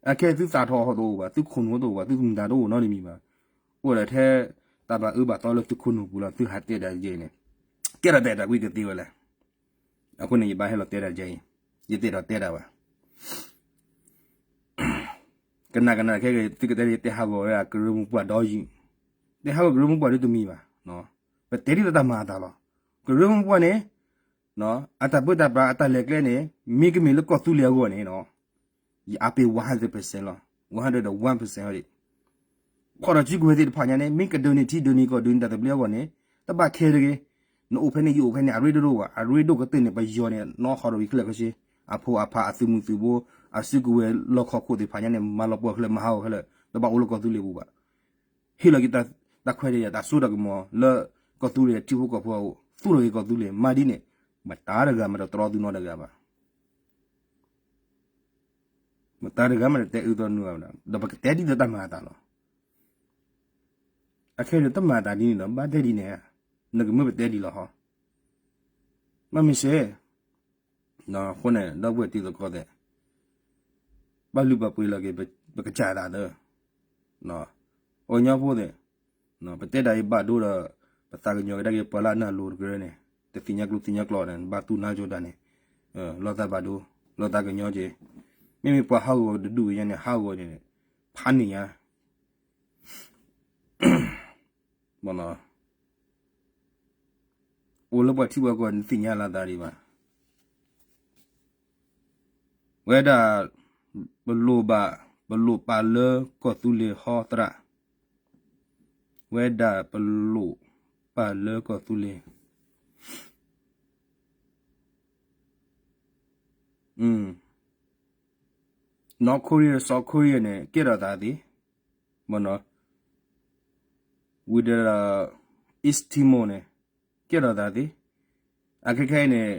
အခဲသုသးထီၣ်ဟီၣ်တအိၣ်ဘၣ်, သုခိၣ်နူာ်တအိၣ်ဘၣ်, သုမုၢ်တၢ်တအိၣ်နီတမံၤဘၣ်. အိၣ်ဒီးထဲ တၢ်ဘၣ်အၢဘၣ်သီလၢသုခိၣ်နူာ်ပူၤလီၤ. သုဟးတဲတၢ်ယဲအံၤန့ၣ် ကဲထီၣ်တၢ်တၢ်ကွံကသ့ဝဲလဲၣ်. အဃိန့ၣ် ယဘၣ်ဟဲလီၤတဲတၢ်ယဲအံၤ, ယတအဲၣ်ဒိးတဲတၢ်ဘၣ်. ကနၣ်ကနၣ်ခဲက့ၤ သုကတဲ ယတဲဟးဂီၤဝဲဒၣ်ကရၢမိၢ်ပှၢ်ဒီးယံၤ, တဲဟးဂီၤကရၢမိၢ်ပှၢ်ဒ်တမံၤဘၣ်. ပတဲဒ်သိးတၢ်မၤအသးလီၤ. ကရၢမိၢ်ပှၢ်န့ၣ် အတၢ်ပၢတၢ်ပြးအတၢ်လဲၤကျဲန့ၣ် မ့ၢ်ကမ့ၢ်လၢကီၢ်သူလ့ၤအဂီၢ်န့ၣ် ယအပ့ၤ one hundred percent လီၤ. One hundred one percent ဟီဒံး. ဖီၣ်ထီၣ်စုကဝဲၤသ့ၣ်တဖၣ်ညါန့ၣ် မ့ၢ်ကဒုးန့ၢ်ထံဒုးန့ၢ်ကီၢ်ဒုးန့ၢ်တၢ်သဘျ့အဂီၢ်န့ၣ် တဘၣ်ခဲတဂ့ၤ. နအိၣ်ဖဲန့ၣ် ယအိၣ်ဖဲန့ၣ် အရ့ဒိၣ်ဒိၣ်ဘၣ်. အရ့ဒိၣ်ကတၢၢ်န့ၣ် ပယီၤန့ၣ် နီၢ်ဟီၣ်ဒီးဝံၤခဲလၢာ်ခဲဆ့ အဖိအဖါအသုးမုၢ်သုးဘိ အစုကဝဲၤလီၢ်ခီၣ်ခိၣ်သ့ၣ်တဖၣ်ညါန့ၣ် မၤလီၤပှီၢ်ခဲလၢာ် မၤဟးဂီၤခဲလၢာ် တဘၣ်အိၣ်လၢကီၢ်သူလ့ၤပူၤဘၣ်. ဟ့ၣ်လီၤက့ၤတၢ်ခွဲးတၢ်ယာ် တၢ်စိတၢ်ကမီၤလၢကီၢ်သူလ့ၤထံဖိကီၢ်ဖိအအိၣ် သူၣ်ထီၣ်က့ၤကီၢ်သူလ့ၤ မၤဒ်န့ၣ် မတၤတဂၤမ့ၢ်တတြီသုနီတဂၤဘၣ်. မတၤတဂၤမ့ၢ်တတဲအၢသီနုာ်ဘၣ် ဒီးပကတဲဒ်သိးတၢ်မၤအသးလီၤ. အခဲန့ၣ် တမၤအသးဒ်န့ၣ်ဒီး ဘၣ်တဲဒ်န့ၣ်ဧါ, နကမၢပတဲဒ်လီၤဟီ. မ့မ့ၢ်စ့ၢ် အဃိန့ၣ် ဒီပုၢ်ဝဲၢ်တံၤသကိးသ့ၣ် ဘၣ်လုၢ်ဘၣ်ပှ့ၤလီၤက့ၤ ပကစၢ်သးသၢ ပှၤကညီဖိသ့ၣ် ပတဲတၢ်အံၤဘၣ်ဒိဒီး ပသးကညီၤကဒါက့ၤပှၤလၢအနၢ်လိၤတကရၢန့ၣ် တသ့ၣ်ညါကျိသ့ၣ်ညါကျိန့ၣ် ဘၣ်တူၢ်နါကၠိတၢ်န့ၣ် လီၤသးဘၣ်ဒိ လီၤသးကညီၤက့ၤ မ့မ့ၢ်ပှၤဟးဂီၤတဒူၣ်ညါန့ၣ် ဟးဂီၤန့ၣ် ဖးန့ၢ်ညါ အိၣ်လၢပှၤထံပှၤကီၢ်နသ့ၣ်ညါလၢသးဒံးဘၣ်. ဝဲဒၣ် ပလိၣ်ဘၣ် ပလိၣ်ပာ်လၢကီၢ်သူလ့ၤဟီသရၣ် ဝဲဒၣ်ပလိၣ်ပာ်လၢကီၢ်သူလ့ၤ North Korea South Korea န့ၣ် ကဲထီၣ်သးသ့ မ့ၢ်နီၤ ဝံၤဒီး East Timor န့ၣ် ကဲထီၣ်သးသ့ အခဲခဲအံၤန့ၣ်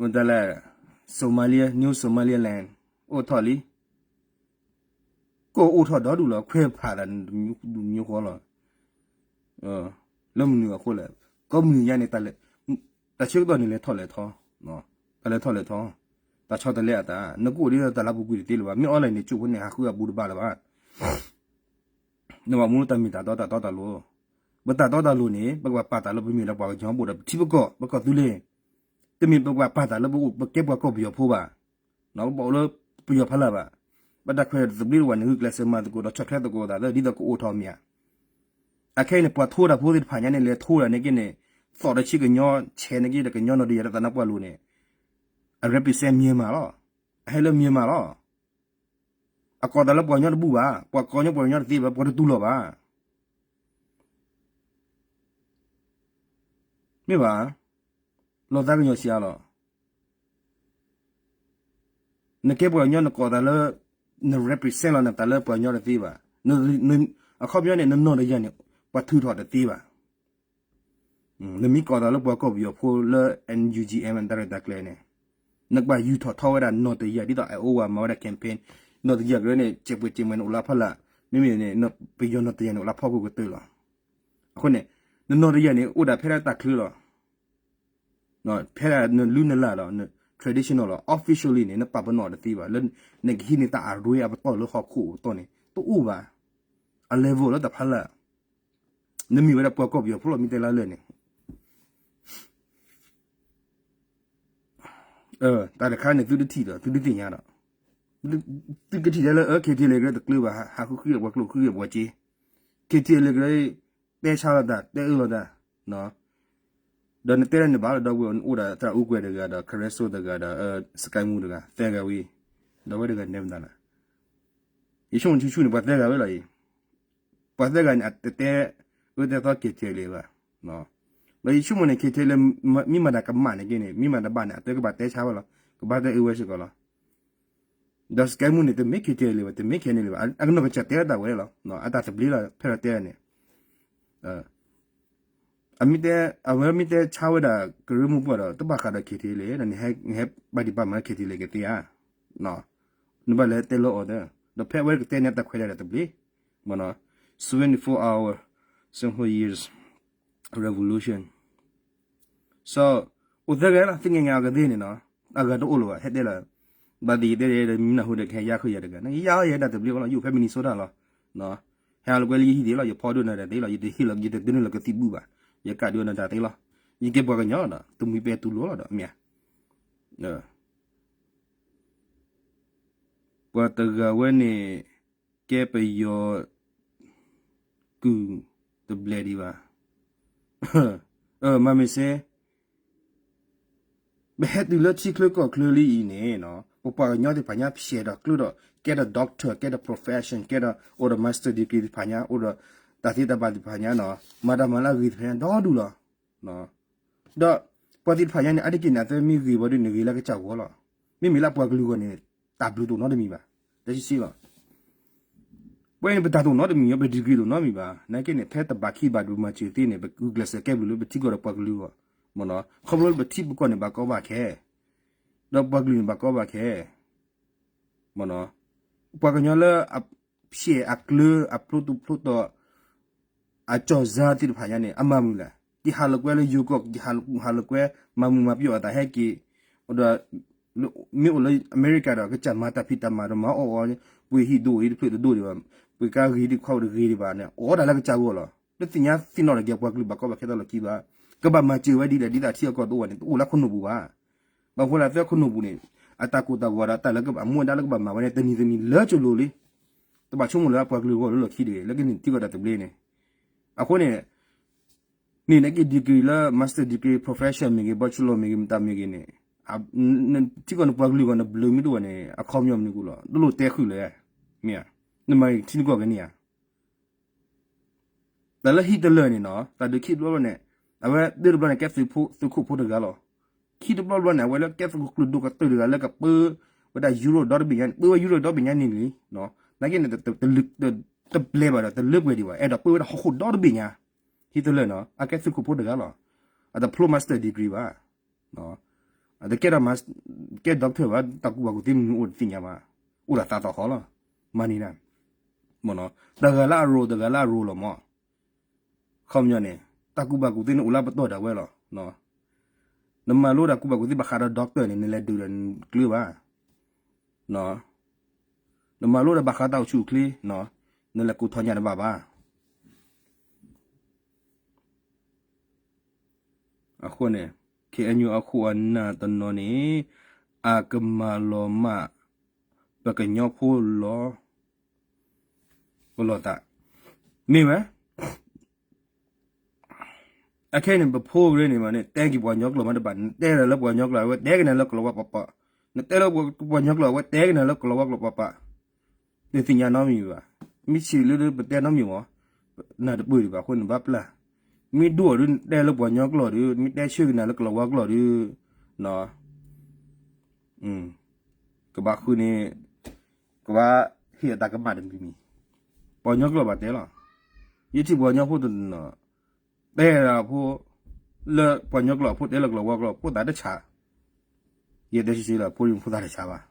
မတၤလဲၣ် Somalia New Somaliland အိၣ်ထီၣ်လံ ကအိၣ်ထီၣ်ဒီဒူၣ်လီၤ ခွဲးဖးသးဒူၣ်မံၤဃီလီၤ လၢမနုၤအဃိလဲၣ် ကိးမုၢ်နံၤညါန့ၣ် တၢ်ဆၢကတီၢ်န့ၣ်လဲၤထီၣ်လဲၤထီ တၢ်လဲၤထီၣ်လဲၤထီ တၢ်ဆီတလဲအသး နကအိၣ်ဒ်တၢ်လၢပူၤကွံာ်တသ့လၢၤဘၣ် မ့ၢ်အီလၢန့ၣ် ကၠိဖိန့ၣ် ဟးဃုအဘူးတဘၣ်လၢၤဘၣ် နဘၣ်မူလၢတၢ်မ့ၢ်တၢ်တီတၢ်တီတၢ်လိၤ ပတၢ်တီတၢ်လိၤန့ၣ် ပကဘၣ်ပာ်သးလၢပမ့ၢ်ဒီးပှၤကညီဘိၣ်ဒီးပထံပကီၢ် ပကီၢ်သူလ့ၤ တမ့ၢ်ပကဘၣ်ပာ်သးလၢပကဲပှၤကီၢ်ပယီၤဖိဘၣ် ပဘၣ်အိၣ်လၢပယီၤဖီလာ်ဘၣ် ဘၣ်တၢ်ခွဲးတၢ်သဘျ့တဝဲန့ၣ် ဂုာ်ကျဲးစၢးမၤသကိးဒီးဆီၣ်ထွဲသကိးသး ဒ်သိးကအိၣ်ထီၣ်မ့ၢ်ဧါ. အခဲအံၤန့ၣ် ပှၤထိတၢ်ဖိသ့ၣ်တဖၣ်ညါန့ၣ် လဲၤထိတၢ်န့ၣ်က့န့ၣ် သီၣ်တဆံကညီ ဆဲးန့ၣ်က့ဒီးကညီနီၢ်တယၢ်လၢသးနါပှၢ်လိၤန့ၣ် အ represent Myanmar လီၤ. အဟဲလၢ Myanmar လီၤ. အကိးသးလၢပှၤကညီတဘူၣ်ဘၣ်, ပှၤကိးညီပှၤကညီတသ့ဘၣ်, ပှၤတတူၢ်လိာ်ဘၣ်. မ့ၢ်ဘၣ်, လီၤသးကညီၤစှၤလီၤ. နကဲပှၤကညီနကိးသးလၢ န represent လီၤနသးလၢပှၤကညီတသ့ဘၣ်. အခီပညီန့ၣ် နနီၢ်တယၢ်န့ၣ် ပှၤထုးထီၣ်တသ့ဘၣ်. နမ့ၢ်ကိးသးလၢပှၤကီၢ်ပယီၤဖိလၢ NUG မတၤရဲၣ်တၢ်ကျဲၤန့ၣ် နကဘၣ်ယူၤထီၣ်ထီဝဲဒၣ်နီၢ်တယၢ် ဒ်သိး Iowa မၤဝဲဒၣ် campaign နီၢ်တယၢ်ကရၢန့ၣ် စဲးပှဲၤစဲးမဲာ်န့ၣ်အိၣ်လၢဖီလာ်, မ့မ့ၢ်န့ၣ် ပယီၤနီၢ်တယၢ်န့ၣ်အိၣ်လၢဖီခိၣ်ကတၢၢ်လီၤ. အဃိန့ၣ် နနီၢ်တယၢ်န့ၣ် အိၣ်ဒၣ်ဖဲဒၣ်တၢ်ချၢလီၤ. ဖဲဒၣ်နလုၢ်နလၢ်လီၤ, traditional လီၤ, officially န့ၣ် နပာ်ပနီၣ်တသ့ဘၣ် လၢနကဟံးန့ၢ်တၢ်အရ့အပတီၢ်လၢဟီၣ်ခိၣ်အပတီၢ်န့ၣ် တအိၣ်ဘၣ်. အ level လၢတၢ်ဖီလာ် နမ့ၢ်ဝဲဒၣ်ပှၤကီၢ်ပယီၤဖိလီၤ မ့ၢ်တဲလၢလၢာ်န့ၣ် တၢ်တခါန့ၣ် သုတထံၣ်ဒီး သုတသ့ၣ်ညါဒီး သုကထံၣ်တဲလၢ KTLA ကရၢတကျၢၤဘၣ် ဟးဃုဃုပှၤကျိၣ်ဃုဃုပှၤစ့ KTLA ကရၢ တဲဆါလိာ်သး တဲအၢလိာ်သး ဒီးနတဲလၢနဘၣ်လီၤ ဒီပုၢ်ဝဲၢ် အိၣ်ဒီးသရၣ်အူကွဲၤတဂၤဒီး ခရၢစိတဂၤဒီး စကဲမူတဂၤ သၢဂၤဝံၤ ဒီးဝဲတဂၤနဲမတၤလဲၣ် ယဆိကမိၣ်ဆူၣ်ဆူၣ်န့ၣ် ပှၤသၢဂၤဝဲလီၤအံၤ ပှၤသၢဂၤန့ၣ် အတတဲအၢတဲသီ KTLA ဘၣ်. ဒီးယဆိကမိၣ်န့ၣ် KTLA မ့ၢ်မၤတၢ်ကမၣ်န့ၣ်က့န့ၣ် မ့ၢ်မၤတၢ်ဘၣ်န့ၣ် အတၢ်ကဘၣ်တဲဆါဝဲလီၤ ကဘၣ်တဲအၢဝဲစ့ၢ်ကီးလီၤ. ဒီးစကဲမူန့ၣ် တမ့ၢ် KTLA ဘၣ် တမ့ၢ် KNLA ဘၣ် အကနီၢ်ကစၢ်တဲတၢ်ဝဲလီၤ အတၢ်သဘျ့လီၤ ဖဲလီၤတဲန့ၣ် အမ့ၢ်တဲ အဝဲမ့ၢ်တဲဆါဝဲဒၣ် ကရၢမိၢ်ပှၢ်ဒီး တဘၣ်ဃးဒီး KTLA ဒီး နဟဲဘၣ်ဒံးဘၣ်မးလၢ KTLA ကသ့ဧါ. နဘၣ်လဲၤတဲလၢအီၤသၢ ဒီးဖဲအဝဲကတဲန့ၣ်တၢ်ခွဲးဒၣ်တဘျ့ seventy-four hour, seventy-four years revolution. So အိၣ်သၢဂၤလီၤ သုငဲၤငဲၤအကသ့န့ၣ်နီၤ အဂၤတအိၣ်လၢၤဘၣ် ဟဲတဲလီၤ ဘၣ်သ့ၣ်ယတဲဒီး မနၢ်ဟူဒီးကဟဲယါဃုာ်ယၤတဂၤ နယါအီၤယဲဒၣ်တဘျ့ဘၣ်လီၤ ယအိၣ်ဖဲ Minnesota လီၤ ဟဲအီၤလၢကွဲလၢယဟံၣ်ဒံးလီၤ ယဖီဒိၣ်နၤဒၣ်သ့လီၤ ယတဟ့ၣ်လီၤ ယတဒုးန့ၢ်လီၤကသံၣ်ဘူၣ်ဘၣ် ယကးဒိၣ်နၤဒၣ်သ့လီၤ ယကဲပှၤကညီဒီး တမှံၤပဲတူၢ်လိာ်လီၤဒီး မ့ၢ်ဧါ ပှၤတဂၤဝဲန့ၣ် ကဲပယီၤ ကုၢ်တဘျဲၣ်ဒံးဘၣ်. မ့မ့ၢ်စ့ ပဟဲတုၤလၢထံချၢကီၢ်ချၢလံအံၤန့ၣ်နီၤ ပပှၤကညီသ့ၣ်တဖၣ်ညါ ဖျဲးဒီးကျၢၤဒီး ကဲဒီး doctor ကဲဒီး profession ကဲဒီး အိၣ်ဒီး master degree သ့ၣ်တဖၣ်ညါ အိၣ်ဒီးတၢ်သ့တၢ်ဘၣ်သ့ၣ်တဖၣ်ညါနီၤ မၤတၢ်မၤလၢအဂ့ၤသ့ၣ်တဖၣ်ညါဒီဒူၣ်လီၤ. ဒီးပှၤသ့ၣ်တဖၣ်ညါန့ၣ် အါတက့ၢ်န့ၣ် အသးမ့ၢ်ဂ့ၤဘၣ်ဒ်န့ၣ် ဂ့ၤလၢကစၢ်ဂီၢ်လီၤ. မ့မ့ၢ်လၢပှၤကလုာ်အဂီၢ်န့ၣ် တၢ်ဘျုးတအိၣ်နီတမံၤဘၣ်. တၢ်ဆံးဆံးလီၤ. ပဝဲန့ၣ် ပတၢ်တအိၣ်နီတမံၤ ပ degree တအိၣ်နီတမံၤဘၣ်. နာ်က့န့ၣ် ဖဲတဘၣ်ခံဘၣ်ဒိၣ်မၤစၢၤသ့န့ၣ် ပဂုာ်ကျဲးစၢးကဲဘျုးလၢပထံကီၢ်ဒီးပှၤကလုာ်အဂီၢ် မ့ၢ်နီၤ. ခီဖျိလၢပထံပကီၢ်န့ၣ် ဘၣ်ကီဘၣ်ခဲ ဒီးပှၤကလုာ်န့ၣ် ဘၣ်ကီဘၣ်ခဲ မ့ၢ်နီၤ. ပှၤကညီလၢ အဖျဲးအကျၢၤ အဖျိတူၢ်ဖျိတီၤ အကၠီၣ်စၢ်သ့ၣ်တဖၣ်ညါန့ၣ် အမၤမုာ်လဲၣ်. ကဟးလိာ်ကွဲလၢယိၤကီၢ် ကဟးလိာ်ကွဲ မၤမုာ်မၤပျီၢ်အသးဟဲက့ၤ ဒီး မ့ၢ်အိၣ်လၢအမဲရကၤဒီး ကစၢ်မၤတၢ်ဖံးတၢ်မၤဒီးမၤအီၣ်အီၤ ပှ့ၤဟံၣ်ဒိၣ်အံၤတဖျၢၣ်တဒိၣ်ဒံးဘၣ် ပှ့ၤကါဂ့ၤဒံးခွါအိၣ်တဂ့ၤဒံးဘၣ်န့ၣ် အိၣ်ဒၣ်လၢကစၢ်ဂီၢ်လီၤ. တသ့ၣ်ညါသ့ၣ်နီၣ်ထီၣ်က့ၤပှၤကလုာ်ဘၣ်ကီဘၣ်ခဲတၢ်လီၢ်ခံဘၣ်. ကဘၣ်မၤစၢၤဝဲဒ်လဲၣ် ဒ်သိးထံအကီၢ်တအိၣ်ဘၣ်န့ၣ် တအိၣ်လၢခိၣ်နူာ်ပူၤဘၣ်. ဘၣ်ဃိလၢသုခိၣ်နူာ်ပူၤန့ၣ် အတၢ်ကိၢ်တၢ်ဂီၤဒီးတၢ်လၢအမူအဒါလၢကဘၣ်မၤဝဲန့ၣ် တနံၤတနံၤလၢကလိၤလံ. တဘၣ်ဆိကမိၣ်လၢပှၤကလုာ်အဂီၢ်လၢလီၢ်ခံတဂ့ၤ လၢကန့ၢ်ထံကီၢ်တၢ်သဘျ့န့ၣ် အဃိန့ၣ် န့ၣ်နက့ degree လၢ master degree professor မ့ၢ်ဂ့ၤ bachelor မ့ၢ်ဂ့ၤ မတၤမ့ၢ်ဂ့ၤန့ၣ် ထံကီၢ်နပှၤကလုာ်အဂီၢ် နဘျုးမ့ၢ်တအိၣ်ဘၣ်န့ၣ် အခီပညီမနုၤကလီၤ တလိၣ်တဲဃုာ်လၢၤ မ့ၢ်ဧါ. နမၤဂ့ၤထံနကီၢ်ကန့ၢ်ဧါ. တၢ်လၢ Hitler န့ၣ်နီၤ တၢ်ဒုးခံတဘျီဘျီန့ၣ် အဝဲဒၢတဘျီန့ၣ် ကဲသုးခိၣ်ဖိတဂၤလီၤ. ခံတဘျီဘျီန့ၣ် အဝဲလၢကဲသုးခိၣ်ကျၢၢ်ဒိၣ်ကတၢၢ်တဂၤလၢကပၢဝဲဒၣ် Europe ဒီတဘ့ၣ်ညါန့ၣ် ပၢဝဲ Europe ဒီဘ့ၣ်ညါန့ၣ်လံ. နာ်က့န့ၣ် တပျဲဘၣ်ဒီး တလၢပှဲၤဒံးဘၣ် အဲၣ်ဒိးပၢဝဲဒၣ်ဟီၣ်ခိၣ်ဒီတဘ့ၣ်ညါ. Hitler နီၤ အကဲသုးခိၣ်ဖိတဂၤလီၤ. အတဖျိ master degree ဘၣ် အတကဲဒီး ကဲ doctor ဘၣ် တၢ်ကူၣ်ဘၣ်ကူၣ်သ့မနုၤအိၣ်တသ့ၣ်ညါဘၣ်. အိၣ်ဒီးသးသီၣ်ဃီလီၤ. မၤန့ၢ်ဒၣ် တဂၤလၢအရိၤ တဂၤလၢအရိၤလီၤမး. ခီပညီန့ၣ် တၢ်ကူၣ်ဘၣ်ကူၣ်သ့န့ၣ်အိၣ်လၢပတီၢ်ဒၣ်ဝဲလီၤ. နမၤလိဒီးကူၣ်ဘၣ်ကူၣ်သ့ဘၣ်ဃးဒီး doctor န့ၣ် နလဲၤဒုးဒီးကျၢၤဘၣ်. နမၤလိဒီးဘၣ်ဃးတၢ်အိၣ်ဆူၣ်အိၣ်ချ့ နလဲၤကိးထီၣ်ညၣ်တဘၣ်ဘၣ်. အဃိန့ၣ် KNU အခိၣ်အနၢ်တနီၤန့ၣ် အကမၤလီၤမၢ် ပကညီဖိလီၤ, ပလီၤသး, မ့ၢ်ဝဲ အခဲအံၤန့ၣ် ပဖိကရၢန့ၣ်မးန့ၣ် တဲက့ၤပှၤကညီကျိာ်မးတဘၣ်, နတဲလၢပှၤကညီကျိာ် အဝဲတဲက့ၤနၤလၢကလီၤဝါပၤပၤ, နတဲလၢပှၤကညီကျိာ် အဝဲတဲက့ၤနၤလၢကလီၤဝါကျိာ်ပၤပၤ, တသ့ၣ်ညါနီတမံၤဘၣ်. မ့ၢ်ဆံးလၢပတဲနီတမံၤမး, နၢ်တပၢၢ်ဒံးဘၣ်အဃိန့ၣ်ဘၣ်ပျၢ်, မ့ၢ်ဒိၣ်အီၤဒုး နတဲလၢပှၤကညီကျိာ်ဒုး မ့ၢ်တဲဆၢက့ၤနၤလၢကလီၤဝါကျိာ်ဒုး ကဘၣ်ဃုန့ၣ် ကဘၣ်ဟ့ၣ်အတၢ်ကမၣ်တမံၤမံၤ, ပှၤကညီကျိာ်ဘၣ်တဲလီၤ. ယထံၣ်ပှၤကညီဖိတနီၤ တဲဒၣ်ဖိ လၢပှၤကညီကျိာ်အဖိတဲလၢကလီၤဝါကျိာ် ဖိသၣ်တဆး, ယတဲဆံးဆံးလီၤ ဖိဒံဖိသၣ်တဆးဘၣ်,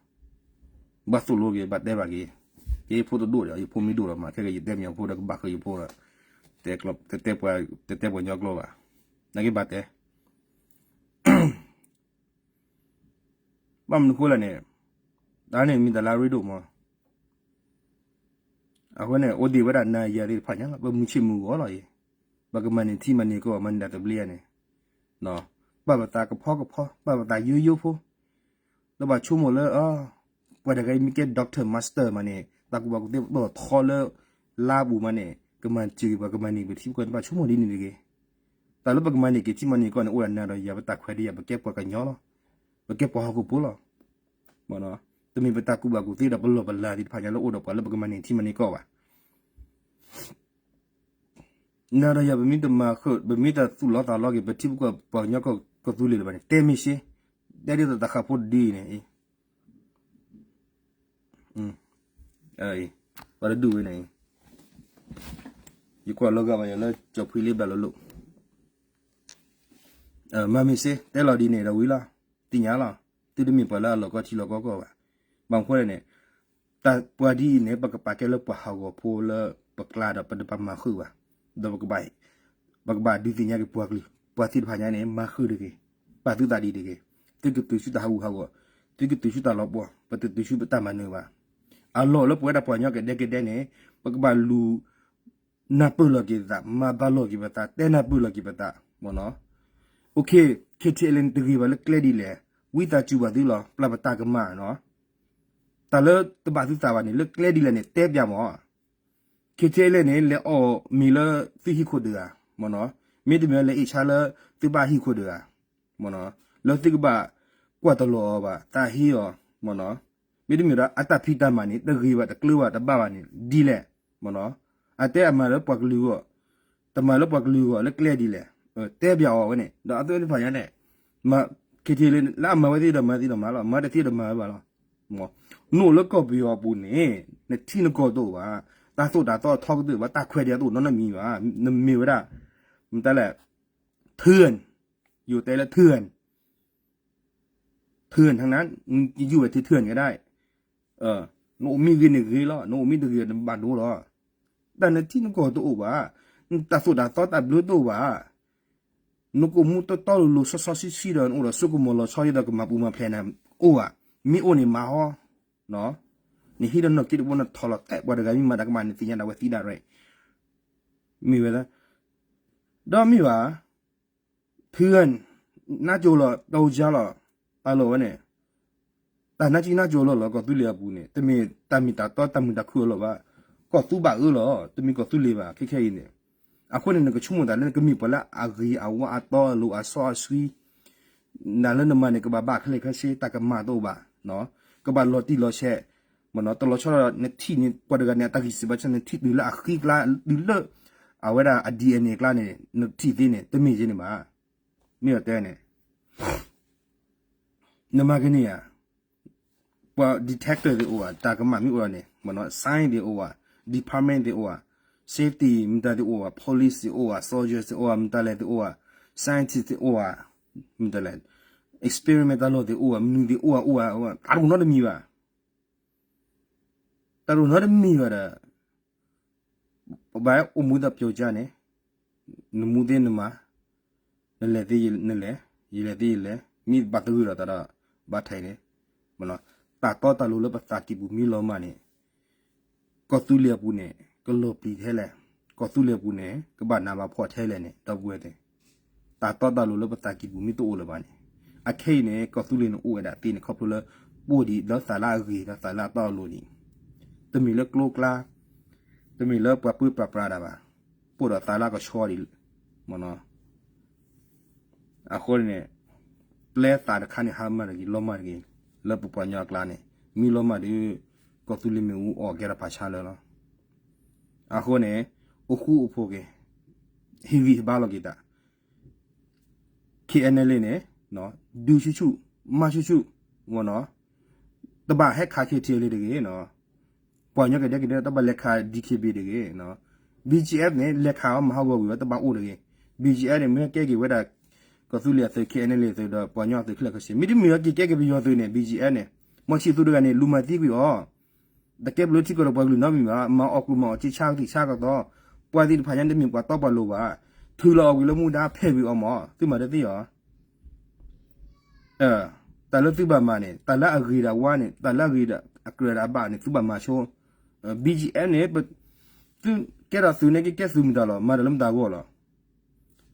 ဘၣ်သိၣ်လိက့ၤ ဘၣ်တဲဘၣ်က့ၤ, ယဖိတဒိၣ်ဒီး ယဖိမ့ၢ်ဒိၣ်ဒီးမး ခဲက့ၤ ယတဲမ့ၢ်ဖိဒီးကဘၣ်ဃုယဖိဒီး တတဲပှၤကညီကျိာ်ဘၣ်, နာ်က့ဘၣ်တဲ ဘၣ်မနုၤဃိလဲၣ်န့ၣ်, တၢ်န့ၣ်မ့ၢ်တၢ်လၢအရ့ဒိၣ်မး, အဃိန့ၣ် အိၣ်ဒံးဝဲဒၣ်နၤယၤသ့ၣ်တဖၣ်ညါလီၤ ပမုၢ်ဆ့ၣ်မုၢ်ဂီၤလီၤအံၤ, ပကမၤန့ၢ်ထံမၤန့ၢ်ကီၢ် မၤန့ၢ်တၢ်သဘျ့ယါန့ၣ်, ဘၣ်ပသးကဖီကဖီ ဘၣ်ပသးယိယိဖိ ဒီးဘၣ်ဆိကမိၣ်လၢ ပှၤတဂၤအံၤမ့ၢ်ကဲ doctor master မးန့ၣ် တၢ်ကူၣ်ဘၣ်ကူၣ်သ့ပတီၢ်ထီလၢ လါပူၤမးန့ၣ် ကမၤစၢၤက့ၤပှၤ ကမၤန့ၢ်ပထံပကီၢ်န့ၣ် ဘၣ်ဆိကမိၣ်ဒ်န့ၣ်တဂ့ၤ. တၢ်လၢပကမၤန့ၢ်က့ၤထံမၤန့ၢ်ကီၢ်န့ၣ် အိၣ်ဒၣ်နၤဒီးယၤ ပတၢ်ခွဲးတၢ်ယာ် ပကဲပှၤကညီလီၤ, ပကဲပှၤဟီၣ်ခိၣ်ဖိလီၤ. တမ့ၢ်ပတၢ်ကူၣ်ဘၣ်ကူၣ်သ့ဒီးပလီၢ်ပလၤသ့ၣ်တဖၣ်ညါလၢအိၣ်ဒီးပှၤလၢပကမၤန့ၢ်ထံမၤန့ၢ်ကီၢ်ဘၣ်. နၤဒီးယၤ ပမ့ၢ်တမၤဃုာ် ပမ့ၢ်တသူၣ်လီသးလီက့ၤ ပထံပကီၢ်ပှၤကညီကီၢ်ကသူလ့ၤလၢၤဘၣ်န့ၣ် တဲမ့ၢ်စ့, တဲဒ်သိးတၢ်ဃးဖိတဒုအံၤန့ၣ်, ပှၤတဒူၣ်ဝဲန့ၣ်, ယကွၢ်လီၤဂာ်ဘၣ်ယၤလၢကၠီၤဖှံလ့ဘၣ်လိၤလိၤ, မၤမ့ၢ်စ့ တဲလီၤဒ်န့ၣ်ဒီးဝံၤလီၤ, သ့ၣ်ညါလီၤ, သုတမ့ၢ်ပှၤလၢအလီၢ်ကီထံလီၢ်ကီကီၢ်ဘၣ်. ဘၣ်မနုၤဃိလဲၣ်န့ၣ်, တၢ်ပှၤဒ်အံၤန့ၣ် ပကပာ်ကဲလၢပှၤဟးဂီၤဖိလၢပကျါဒီး ပတပာ်မၤဃုာ်ဘၣ်, ဒီး ပကဘၣ်ဒုးသ့ၣ်ညါက့ၤပှၤကလုာ် ပှၤသ့ၣ်တဖၣ်ညါန့ၣ် မၤဃုာ်တဂ့ၤ, ပာ်သုသးဒ်တဂ့ၤ, သုကတုၤဆူတၢ်ဟးဂူာ်ဟးဂီၤ, သုကတုၤဆူတၢ်လီၤပှီၢ်, ပတတုၤဆူပတၢ်မၤနၢၤဘၣ်. အလီၢ်လၢပဝဲဒၣ်ပှၤကညီကဒဲကဒဲန့ၣ် ပကဘၣ်လူၤ နၢ်ပၢၢ်လီၤက့ၤပသး, မၤဘၣ်လီၤက့ၤပသး, တဲနၢ်ပၢၢ်လီၤက့ၤပသး, မ့ၢ်နီၤ. အိၣ်ခ့, ခဲထံအလဲန့ၣ် တဂ့ၤဘၣ်လၢကျဲဒ်လဲၣ်, ဝံသးစူၤဘၣ်သုလီၤ, ပျၢ်ပတၢ်ကမၣ်နီၤ. တၢ်လၢတဘၣ်သုသးဘၣ်န့ၣ် လၢကျဲဒ်လဲၣ်န့ၣ် တဲပၠးမး. ခဲထံအလဲန့ၣ် လဲၤအီၣ်မ့ၤလၢသုဟံၣ်ခိၣ်ဒၢးဧါ, မ့ၢ်နီၤ. မ့တမ့ၢ်လဲၤအ့ၣ်ဆါလၢသုဘၣ်ဟံၣ်ခိၣ်ဒၢးဧါ, မ့ၢ်နီၤ. လၢသုကဘၣ်ကွၢ်တလီၤအီၤဘၣ်, သးဟ့အီၤ, မ့ၢ်နီၤ. မ့တမ့ၢ်ဒီးအတၢ်ဖံးတၢ်မၤန့ၣ် တဂ့ၤဘၣ်တကျၢၤဘၣ်တဘၣ်ဘၣ်န့ၣ် ဒ်လဲၣ်, မ့ၢ်နီၤ. အတဲအမၤလၢပှၤကလုာ်အဂီၢ်, တမၤလၢပှၤကလုာ်အဂီၢ်လၢကျဲဒ်လဲၣ်, တဲပၠးအီၤဝဲန့ၣ် ဒီးအသ့ၣ်တဖၣ်ညါန့ၣ်, ခဲထံလၢအမၤဝဲသ့ဒီးမၤသ့ဒီးမၤလီၤ, မၤတသ့ဒီးမၤဝဲဘၣ်လီၤ. နအိၣ်လၢကီၢ်ပယီၤအပူၤန့ၣ် နထံနကီၢ်တအိၣ်ဘၣ်, တၢ်သိၣ်တၢ်သီအထီကတၢၢ်ဘၣ်, တၢ်ခွဲးတၢ်ယာ်တအိၣ်နီတမံၤဘၣ်, နမ့ၢ်ဝဲဒၣ် မတၤလဲၣ်, ထၢၣ်, ယိၤတဲလၢ ထၢၣ်, ထၢၣ်, ယူၢ်ဝဲထၢၣ်ထၢၣ်န့ၣ်ဒၣ်, နအိၣ်မ့ၢ်ဂ့ၤန့ၣ်ဂ့ၤလီၤ, နအိၣ်မ့ၢ်တဂ့ၤနဘၣ်ဒိလီၤ. တၢ်နထံနကီၢ်တအိၣ်ဘၣ်, တၢ်သိၣ်တၢ်သီတၢ်ဘျၢတအိၣ်ဘၣ်, နကိာ်မူတီတီလိၤလိၤစီစီဆှံဆှံဒီး နအိၣ်ဒီးစိကမီၤလီၤဆီဒ်သိးကမၤပူၤမၤဖျဲးနၤအိၣ်ဧါ, မ့ၢ်အိၣ်န့ၣ်မၤဟီ, နဟံးဒီးနီၢ်က့တဘိ နထီၣ်လီၤတဲာ်ပှၤတဂၤမ့ၢ်မၤတၢ်ကမၣ်န့ၣ် သ့ၣ်ညါဒၣ်ဝဲသံဒၣ်ရဲၣ်, မ့ၢ်ဝဲ, ဒီးမ့ၢ်ဘၣ် ထၢၣ်, နါကၠိလီၤ တၢ်အိၣ်ကၠါလီၤ, အလီၢ်ဝဲန့ၣ်, တၢ်နါကၠံနါကၠိလီၤလီၤ ကီၢ်သူလ့ၤအပူၤန့ၣ် တမ့ၢ်တၢ်မ့ၢ်တၢ်တီတၢ်မုာ်တၢ်ခုၣ်အလီၢ်ဘၣ်, ကီၢ်သူဘၣ်အၢလီၤ တမ့ၢ်ကီၢ်သူလ့ၤဘၣ် ခဲခဲအံၤန့ၣ်, အဃိန့ၣ် နကဆိကမိၣ်သးလၢနကမ့ၢ်ပှၤလၢအဂ့ၤအဝါအတီအလိၤအစီအဆှံ နၤလၢနမၤန့ၣ် ကဘၣ်ဘၣ်ခဲလၢာ်ခဲဆ့ တၢ်ကမၣ်တအိၣ်ဘၣ်, ကဘၣ်လီၤတံၢ်လီၤဆဲး, မ့ၢ်နီၤ တလီၤဆီဒီးနထံၣ်န့ၣ် ပှၤတဂၤန့ၣ် အတၢ်ဂံၢ်စၢ်ဘါစၢ် နထံၣ်တုၤလၢအဃံကျါ တုၤလၢ အဝဲဒၣ်အ DNA ကျါန့ၣ် နထံၣ်သ့န့ၣ် တမ့ၢ်က့န့ၣ်ဘၣ်. မ့ၢ်အတဲန့ၣ် နမၤကန့ၢ်ဧါ, ပှၤ detector သ့ၣ်အိၣ်ဧါ, တၢ်ကမၣ်မ့ၢ်အိၣ်ဒီးန့ၣ် မ့ၢ်နီၤ science သ့ၣ်အိၣ်ဧါ, department သ့ၣ်အိၣ်ဧါ, safety မတၤသ့ၣ်အိၣ်ဧါ, police သ့ၣ်အိၣ်ဧါ, soldiers သ့ၣ်အိၣ်ဧါ, မတၤလဲၣ်သ့ၣ်အိၣ်ဧါ, scientist သ့ၣ်အိၣ်ဧါ, မတၤလဲၣ် experiment တၢ်လီၢ်သ့ၣ်အိၣ်ဧါ, မနုၤသ့ၣ်အိၣ်ဧါ အိၣ်ဧါ, တၢ်တအိၣ်နီတမံၤဘၣ်. တၢ်တအိၣ်နီတမံၤဘၣ်ဒီး ပဘၣ်အိၣ်မူသးပျိၤကါန့ၣ်, နမူသ့နမၤ, နလဲၤသ့နလဲၤ, ယလဲၤသ့ယလဲၤ, မ့ၢ်ဘၣ်သဂၢၢ်ဒီးတၢ်ဒီး ဘၣ်ထဲးန့ၣ်, တၢ်တီတၢ်လိၤလၢပသးကံၢ်ပူၤမ့ၢ်လီၤမၢ်န့ၣ်, ကီၢ်သူလ့ၤအပူၤန့ၣ် ကလီၤပျံၤထဲလဲၣ်, ကီၢ်သူလ့ၤအပူၤန့ၣ် ကဘၣ်နးဘၣ်ဖှီၣ်ထဲလဲၣ်န့ၣ် ဒီပုၢ်ဝဲၢ်သ့ၣ်, တၢ်တီတၢ်လိၤလၢပသးကံၢ်ပူၤမ့ၢ်တအိၣ်လၢၤဘၣ်န့ၣ်, အခဲအံၤန့ၣ် ကီၢ်သူလ့ၤန့ၣ်အိၣ်ဝဲဒၣ်သ့န့ၣ် ခီဖျိလၢ ပိၢ်ဒံးလၢသးလၢအဂ့ၤဒီးသးလၢအတီအလိၤဒံး, တမ့ၢ်လၢကျိကျါ, တမ့ၢ်လၢပှၤပၢပှၤပြးတၢ်ဘၣ်, ပိၢ်ဒီးသးလၢကဆှီဒံး, မ့ၢ်နီၤ. အဃိန့ၣ် ပျဲသးတခါန့ၣ် ဟါမၢ်တဂ့ၤ လီၤမၢ်တဂ့ၤ, လၢပပှၤကညီအကျါန့ၣ် မ့ၢ်လီၤမၢ်ဒီး ကီၢ်သူလ့ၤမ့ၣ်အူအီၣ်ကဲထီၣ်ဖးဆါလၢာ်လီၤ. အဃိန့ၣ် အိၣ်ဃူအိၣ်ဖိးက့ၤ, ဟ့ၣ်ဂံၢ်ဟ့ၣ်ဘါလီၤက့ၤတၢ် ခ့ၣ်အဲၣ်နဲလ့န့ၣ် ဒုးဆူၣ်ဆူၣ်, မၤဆူၣ်ဆူၣ်, မ့ၢ်နီၤ, တဘၣ်ဟဲခး ခ့ၣ်ထံၣ်လ့ တဂ့ၤနီၤ, ပှၤကညီကဒဲကဒဲ တဘၣ်လဲၤခး ဒံခ့ဘ့ၣ် တဂ့ၤနီၤ, ဘံၣ်ကၠံၣ်အဲၣ်န့ၣ် လဲၤခးအီၤမၤဟးဂီၤကွံာ်အီၤ တဘၣ်အိၣ်တဂ့ၤ, ဘံၣ်ကၠံၣ်အဲၣ်န့ၣ် မ့ၢ်ဟဲကဲက့ၤဝဲဒၣ် ကီၢ်သူလ့ၤအသုး ခ့ၣ်အဲၣ်နဲလ့အသုးဒီး ပှၤကညီအသုးခဲလၢာ်ခဲဆ့ မ့တမ့ၢ်ဟဲက့ၤကဲက့ၤပယီၤသုးန့ၣ် ဘံၣ်ကၠံၣ်အဲၣ်န့ၣ် မီၤဆံၣ်သူတဂၤန့ၣ် လူၤမၤသံကွံာ်အီၤ တကဲဘျုးထံကီၢ်ဒီးပှၤကလုာ်နီတမံၤဘၣ်, မၤအီၣ်ကူၣ်မၤအီၣ်ကံဆါကသံၣ်ဆါကသီ, ပှၤသ့ၣ်တဖၣ်ညါန့ၣ်တမ့ၢ်ပှၤတီပှၤလိၤဘၣ်, ထုးလီၤအီၣ်ကွံာ်လၢမူဒါဖဲးကွံာ်အီၤမး, သုမၤတသ့အီၤ, တၢ်လၢသုဘၣ်မၤန့ၣ် တၢ်လၢအဂ့ၤဒီးဝါန့ၣ် တၢ်လၢအဂ့ၤဒီးအကြၢးဒီးအဘၣ်န့ၣ် သုဘၣ်မၤဆိ, ဘံၣ်ကၠံၣ်အဲၣ်န့ၣ် သုကဲထီၣ်သုးန့ၣ် ကကဲသုးမတၤလီၤ, မၤတၢ်လၢမတၤ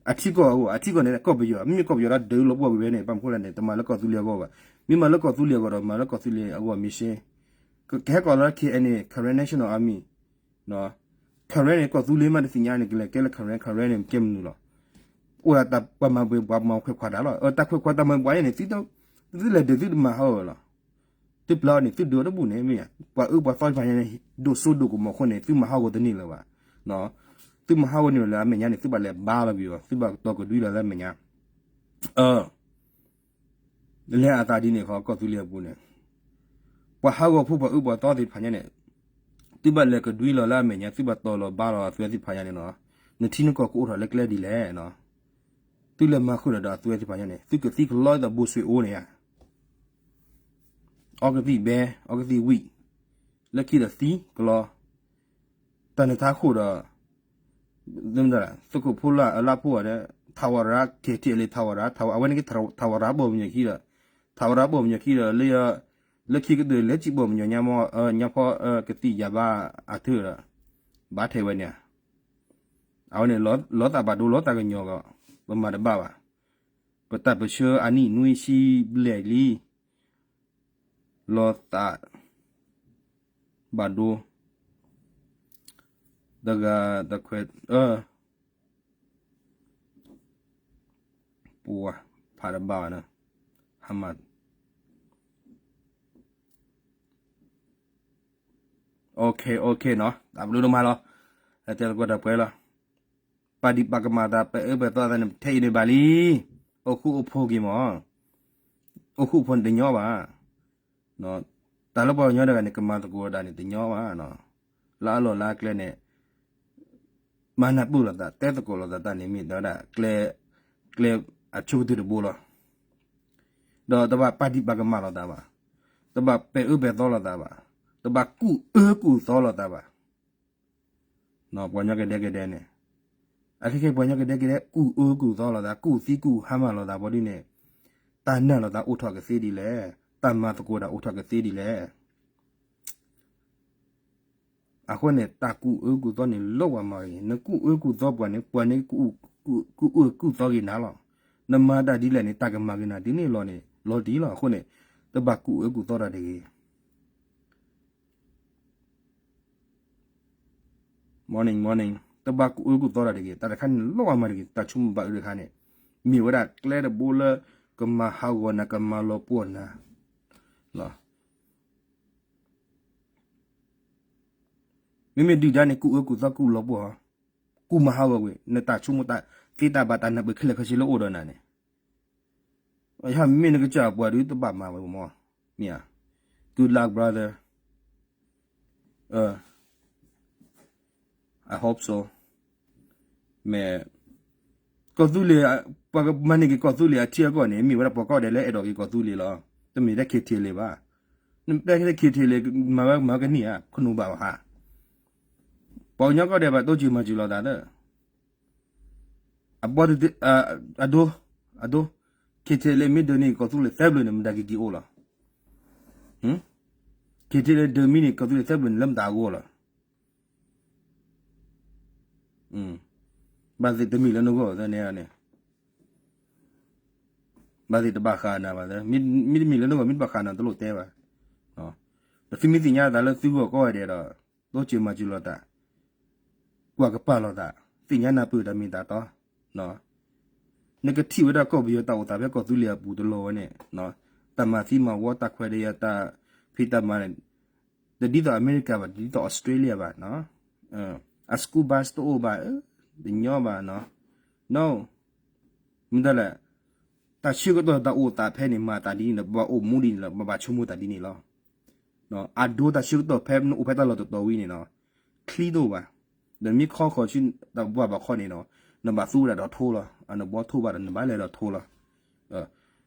အဂီၢ်လီၤ အထံကီၢ်အဂီၢ်, အထံကီၢ်န့ၣ် ကီၢ်ပယီၤ, မ့မ့ၢ်ကီၢ်ပယီၤဒၣ်ဒုးလီၤပှီၢ်ကွံာ်ဝဲန့ၣ် ဘၣ်မနုၤဃိလဲၣ်န့ၣ် တမၤလၢကီၢ်သူလ့ၤအဂီၢ်ဘၣ်. မ့ၢ်မၤလၢကီၢ်သူလ့ၤအဂီၢ်ဒီး မၤလၢကီၢ်သူလ့ၤအဂီၢ်မ့ၢ်စ့, ကဟဲကီးလၢ ခ့ၣ်အဲၣ်နဲ Karen National Army, Karen န့ၣ် ကီၢ်သူလ့ၤမးတသ့ၣ်ညါန့ၣ် ကလဲၤကဲလၢ Karen, Karen န့ၣ် ကဲမနုၤလီၤ. အိၣ်ဒၣ်တၢ်ပှၤမၤပှဲၤပှၤမၤခွဲးခွါတၢ်လီၤ. တၢ်ခွဲးခွါတၢ်မၤပှဲၤန့ၣ် သုတလဲၤဒုးသုတမၤဟးဂီၤဝဲလီၤ. သုပျၢ်အီၤန့ၣ် သုဒုးအီၤတဘူၣ်န့ၣ် မ့ၢ်ဧါ, ပှၤအၢပှၤသီတဖၣ်ညါန့ၣ် ဒိၣ်စိဒိၣ်ကမီၤအဃိန့ၣ် သုမၤဟးဂီၤတန့ၢ်လၢၤဘၣ်. သုမၤဟးဂီၤန့ၢ်လၢအမဲာ်ညါန့ၣ် သုဘၣ်လဲၤဘါလီၤကွံာ်အီၤ, သုဘၣ်ကတီၤကဒွံလီၤလၢအမဲာ်ညါ. လဲၤအသးဒ်န့ၣ်ခီ ကီၢ်သူလ့ၤအပူၤန့ၣ် ပှၤဟးဂီၤဖိပှၤအၢပှၤသီသ့ၣ်တဖၣ်ညါန့ၣ် သုဘၣ်လဲၤကဒွံလီၤလၢအမဲာ်ညါ, သုဘၣ်တီၤလီၤဘါလီၤအသုဝဲသ့ၣ်တဖၣ်ညါန့ၣ်နီၤ, နထံနကီၢ်ကအိၣ်ထီၣ်လၢကျဲဒ်လဲၣ်နီၤ, သုလဲၤမၤဃုာ်ဒီးအသုဝဲသ့ၣ်တဖၣ်ညါန့ၣ် သုကသံကလီဒီးဘိၣ်ဆွ့ၣ်အိၣ်န့ၣ်ဧါ, အီကသံၣ်ဘဲ အီကသံၣ်ဝံၣ်, လၢခံဒီးသံကလီ, တၢ်နထါခိၣ်ဒီး သုးခိၣ်ဖိလၢအလါဖိဒီး ထးဝရၤ KTLA ထးဝရၤ ထးဝရၤ အဝဲန့ၣ်က့ၤ ထးဝရၤဘီၣ်မညီခံဒီး ထးဝရၤဘီၣ်မညီခံဒီး လၢ လၢခံကတၢၢ်လဲၤစံၣ်ဘီၣ်မညီညါမီၢ် ညါဖီကသံၣ်ယၤဘါအထၢဒီး ဘါထဲဝဲန့ၣ်, အဝဲန့ၣ် လီၤသးဘၣ်ဒိလီၤသးကညီၤကီး ပမၤတဘၣ်ဘၣ်, ပတၢ်ပၢဆှၢအနံၣ်နွံဆံဘျဲၣ်လံ လီၤသးဘၣ်ဒိ တဂၤတခွဲး ပှၤဖးတဘၣ်ဘၣ်နီၤ, ဟါမၢ်, OK OK နီၤ, တၢ်ဘျုးဒိၣ်မးလီၤ, တဲသကိးတၢ်ပှဲၤလီၤ, ပာ်ဒံးပာ်ကမၣ်သး ပအဲၣ်ပာ်သီသးန့ၣ် ထဲအံၤန့ၣ်ဘၣ်လံ, အိၣ်ဃူအိၣ်ဖိးက့ၤမး, အိၣ်ဃူအိၣ်ဖိးန့ၣ်တညီဘၣ် တၢ်လၢပှၤကညီတဂၤန့ၣ် ကမၤသကိးတၢ်န့ၣ်တညီဘၣ်, လၢအလီၢ်လၢအကျဲန့ၣ် မၤနၢ်ပၢၢ်လိာ်သး တဲသကိးလိာ်သးတၢ်န့ၣ် မ့ၢ်တၢ်ဝဲဒၣ် ကျဲအဆိကတၢၢ်တဘိလီၤ, ဒီးတဘၣ်ပာ်ဒံးပာ်ကမၣ်လိာ်သးဘၣ်, တဘၣ်ပဲာ်အၢပဲာ်သီလိာ်သးဘၣ်, တဘၣ်ကူၣ်အၢကူၣ်သီလိာ်သးဘၣ် ပှၤကညီကဒဲကဒဲန့ၣ်, အခဲကဲပှၤကညီကဒဲကဒဲ ကူၣ်အၢကူၣ်သီလိာ်သး ကူၣ်သံကူၣ်ဟါမၢ်လိာ်သးဘၣ်ဒ်န့ၣ်, တၢ်နာ်လိာ်သးအိၣ်ထီၣ်ကသ့ဒ်လဲၣ်, တၢ်မၤသကိးတၢ်အိၣ်ထီၣ်ကသ့ဒ်လဲၣ်. အဃိန့ၣ် တၢ်ကူၣ်အၢကူၣ်သီန့ၣ် လီၤဝဲမးဂ့ၤ, နကူၣ်အၢကူၣ်သီပှၤန့ၣ် ပှၤန့ၣ် ကူၣ်အၢကူၣ်သီက့ၤနၤလီၤ. နမၤတၢ်ဒ်လဲၣ်န့ၣ် တၢ်ကမၤက့ၤနၤဒ်န့ၣ်လီၤန့ၣ် လီၤတံၢ်လီၤ. အဃိန့ၣ် တဘၣ်ကူၣ်အၢကူၣ်သီတၢ်တဂ့ၤ Morning, morning. တဘၣ်ကူၣ်အၢကူၣ်သီတၢ်တဂ့ၤ, တၢ်တခါန့ၣ်လီၤဝဲမးတဂ့ၤ, တၢ်ဆိကမိၣ်ဘၣ်အၢတခါန့ၣ် မ့ၢ်ဝဲဒၣ်ကျဲတဘိလၢ ကမၤဟးဂီၤနၤ ကမၤလီၤပှီၢ်နၤ မ့မ့ၢ်ဒုၣ်ဒါန့ၣ် ကူၣ်အၢကူၣ်သီကူၣ်လီၤပှီၢ်, ကူၣ်မၤဟးဂီၤကွံာ် နတၢ်ဆိကမိၣ်တၢ်သ့တၢ်ဘၣ် တၢ်နၢ်ပၢၢ်ခဲလၢာ်ခဲဆ့လၢအိၣ်ဒီးနၤန့ၣ်, ယမ့ၢ်နကစၢ်ပှၤဒုးတဘၣ်မၤဝဲမး, မ့ၢ်ဧါ, good luck brother, I hope so. မ့ၢ် ကီၢ်သူလ့ၤ ပှၤကမၤန့ၢ်က့ၤကီၢ်သူလ့ၤအထံအကီၢ်န့ၣ် မ့ၢ်ဝဲဒၣ်ပှၤကီၢ်ဒဲးလၢအဲၣ်ဒိးက့ၤကီၢ်သူလ့ၤလီၤ. တမ့ၢ်ထဲ KTLA ဘၣ်. နတဲထဲ KTLA မၤဝဲမၤကန့ၢ်ဧါ ခနူာ်ဘၣ်ဘၣ်ဟါ. ပှၤကညီကီၢ်ဒဲးဘၣ်တိစၢၤမၤစၢၤလိာ်သးလၢ အဘီတဒု အဒိ အဒိ KTLA မ့ၢ်ဒုးန့ၢ်ကီၢ်သူလ့ၤသၢဘျုးန့ၣ် မတၤက့ၤက့ၤအိၣ်လီၤ. KTLA ဒုးမံန့ၢ်ကီၢ်သူလ့ၤသၢဘျုးန့ၣ် လၢမတၤအဂီၢ်လီၤ. ဘၣ်သ့ၣ်တမံၤလၢနဂီၢ်သၢန့ၣ်န့ၣ် ဘၣ်သ့ၣ်တဘၣ်ဃးနၤဘၣ်သၢ မ့တမံၤလၢနဂီၢ် မ့ၢ်တဘၣ်ဃးနၤ တလိၣ်တဲဘၣ်. ဒီးသုမ့ၢ်သ့ၣ်ညါသးလၢသုဂီၢ်ကီၢ်ဂၤဒဲးဒီး တိစၢၤမၤစၢၤလိာ်သး, ကွၢ်ကပာ်လိာ်သး, သ့ၣ်ညါနၢ်ပၢၢ်တၢ်မ့ၢ်တၢ်တီ, နကထံၣ်ဝဲဒၣ်ကီၢ်ပယီၤတၢ်အိၣ်သးဖဲကီၢ်သူလ့ၤအပူၤတလီၤဝဲန့ၣ်, တၢ်မၤသံမၤဝီတၢ်ခွဲးတၢ်ယာ်တၢ်ဖံးတၢ်မၤန့ၣ်, တဒ်သိးအမဲရကၤဘၣ် တဒ်သိးအီစထြ့လယါဘၣ်, အ school bus တအိၣ်ဘၣ်, တညီဘၣ်, မ့ၢ်တလဲၣ်, တၢ်ဆၢကတီၢ်တၢ်အိၣ်သးဖဲန့ၣ် မၤသးဒ်န့ၣ်ဒီး ပဘၣ်အိၣ်မူဒ်န့ၣ်လီၤ, ပဘၣ်ဆိကမိၣ်သးဒ်န့ၣ်လီၤ. အဒိတၢ်ဆၢကတီၢ်ဖဲနအိၣ်ဖဲတၢ်လီၢ်တတီၤဝံၤန့ၣ်နီၤ, ချံတအိၣ်ဘၣ်, ဒီးမ့ၢ်ခီဃီၤဆူတၢ်ဘၣ်ဘၣ်ခီန့ၣ်နီၤ, နဘၣ်သူဝဲဒၣ်ဒီးထိလီၤ, အနဘီထိဘၣ်ဒီးနဘၣ်လဲၤဒီးထိလီၤ.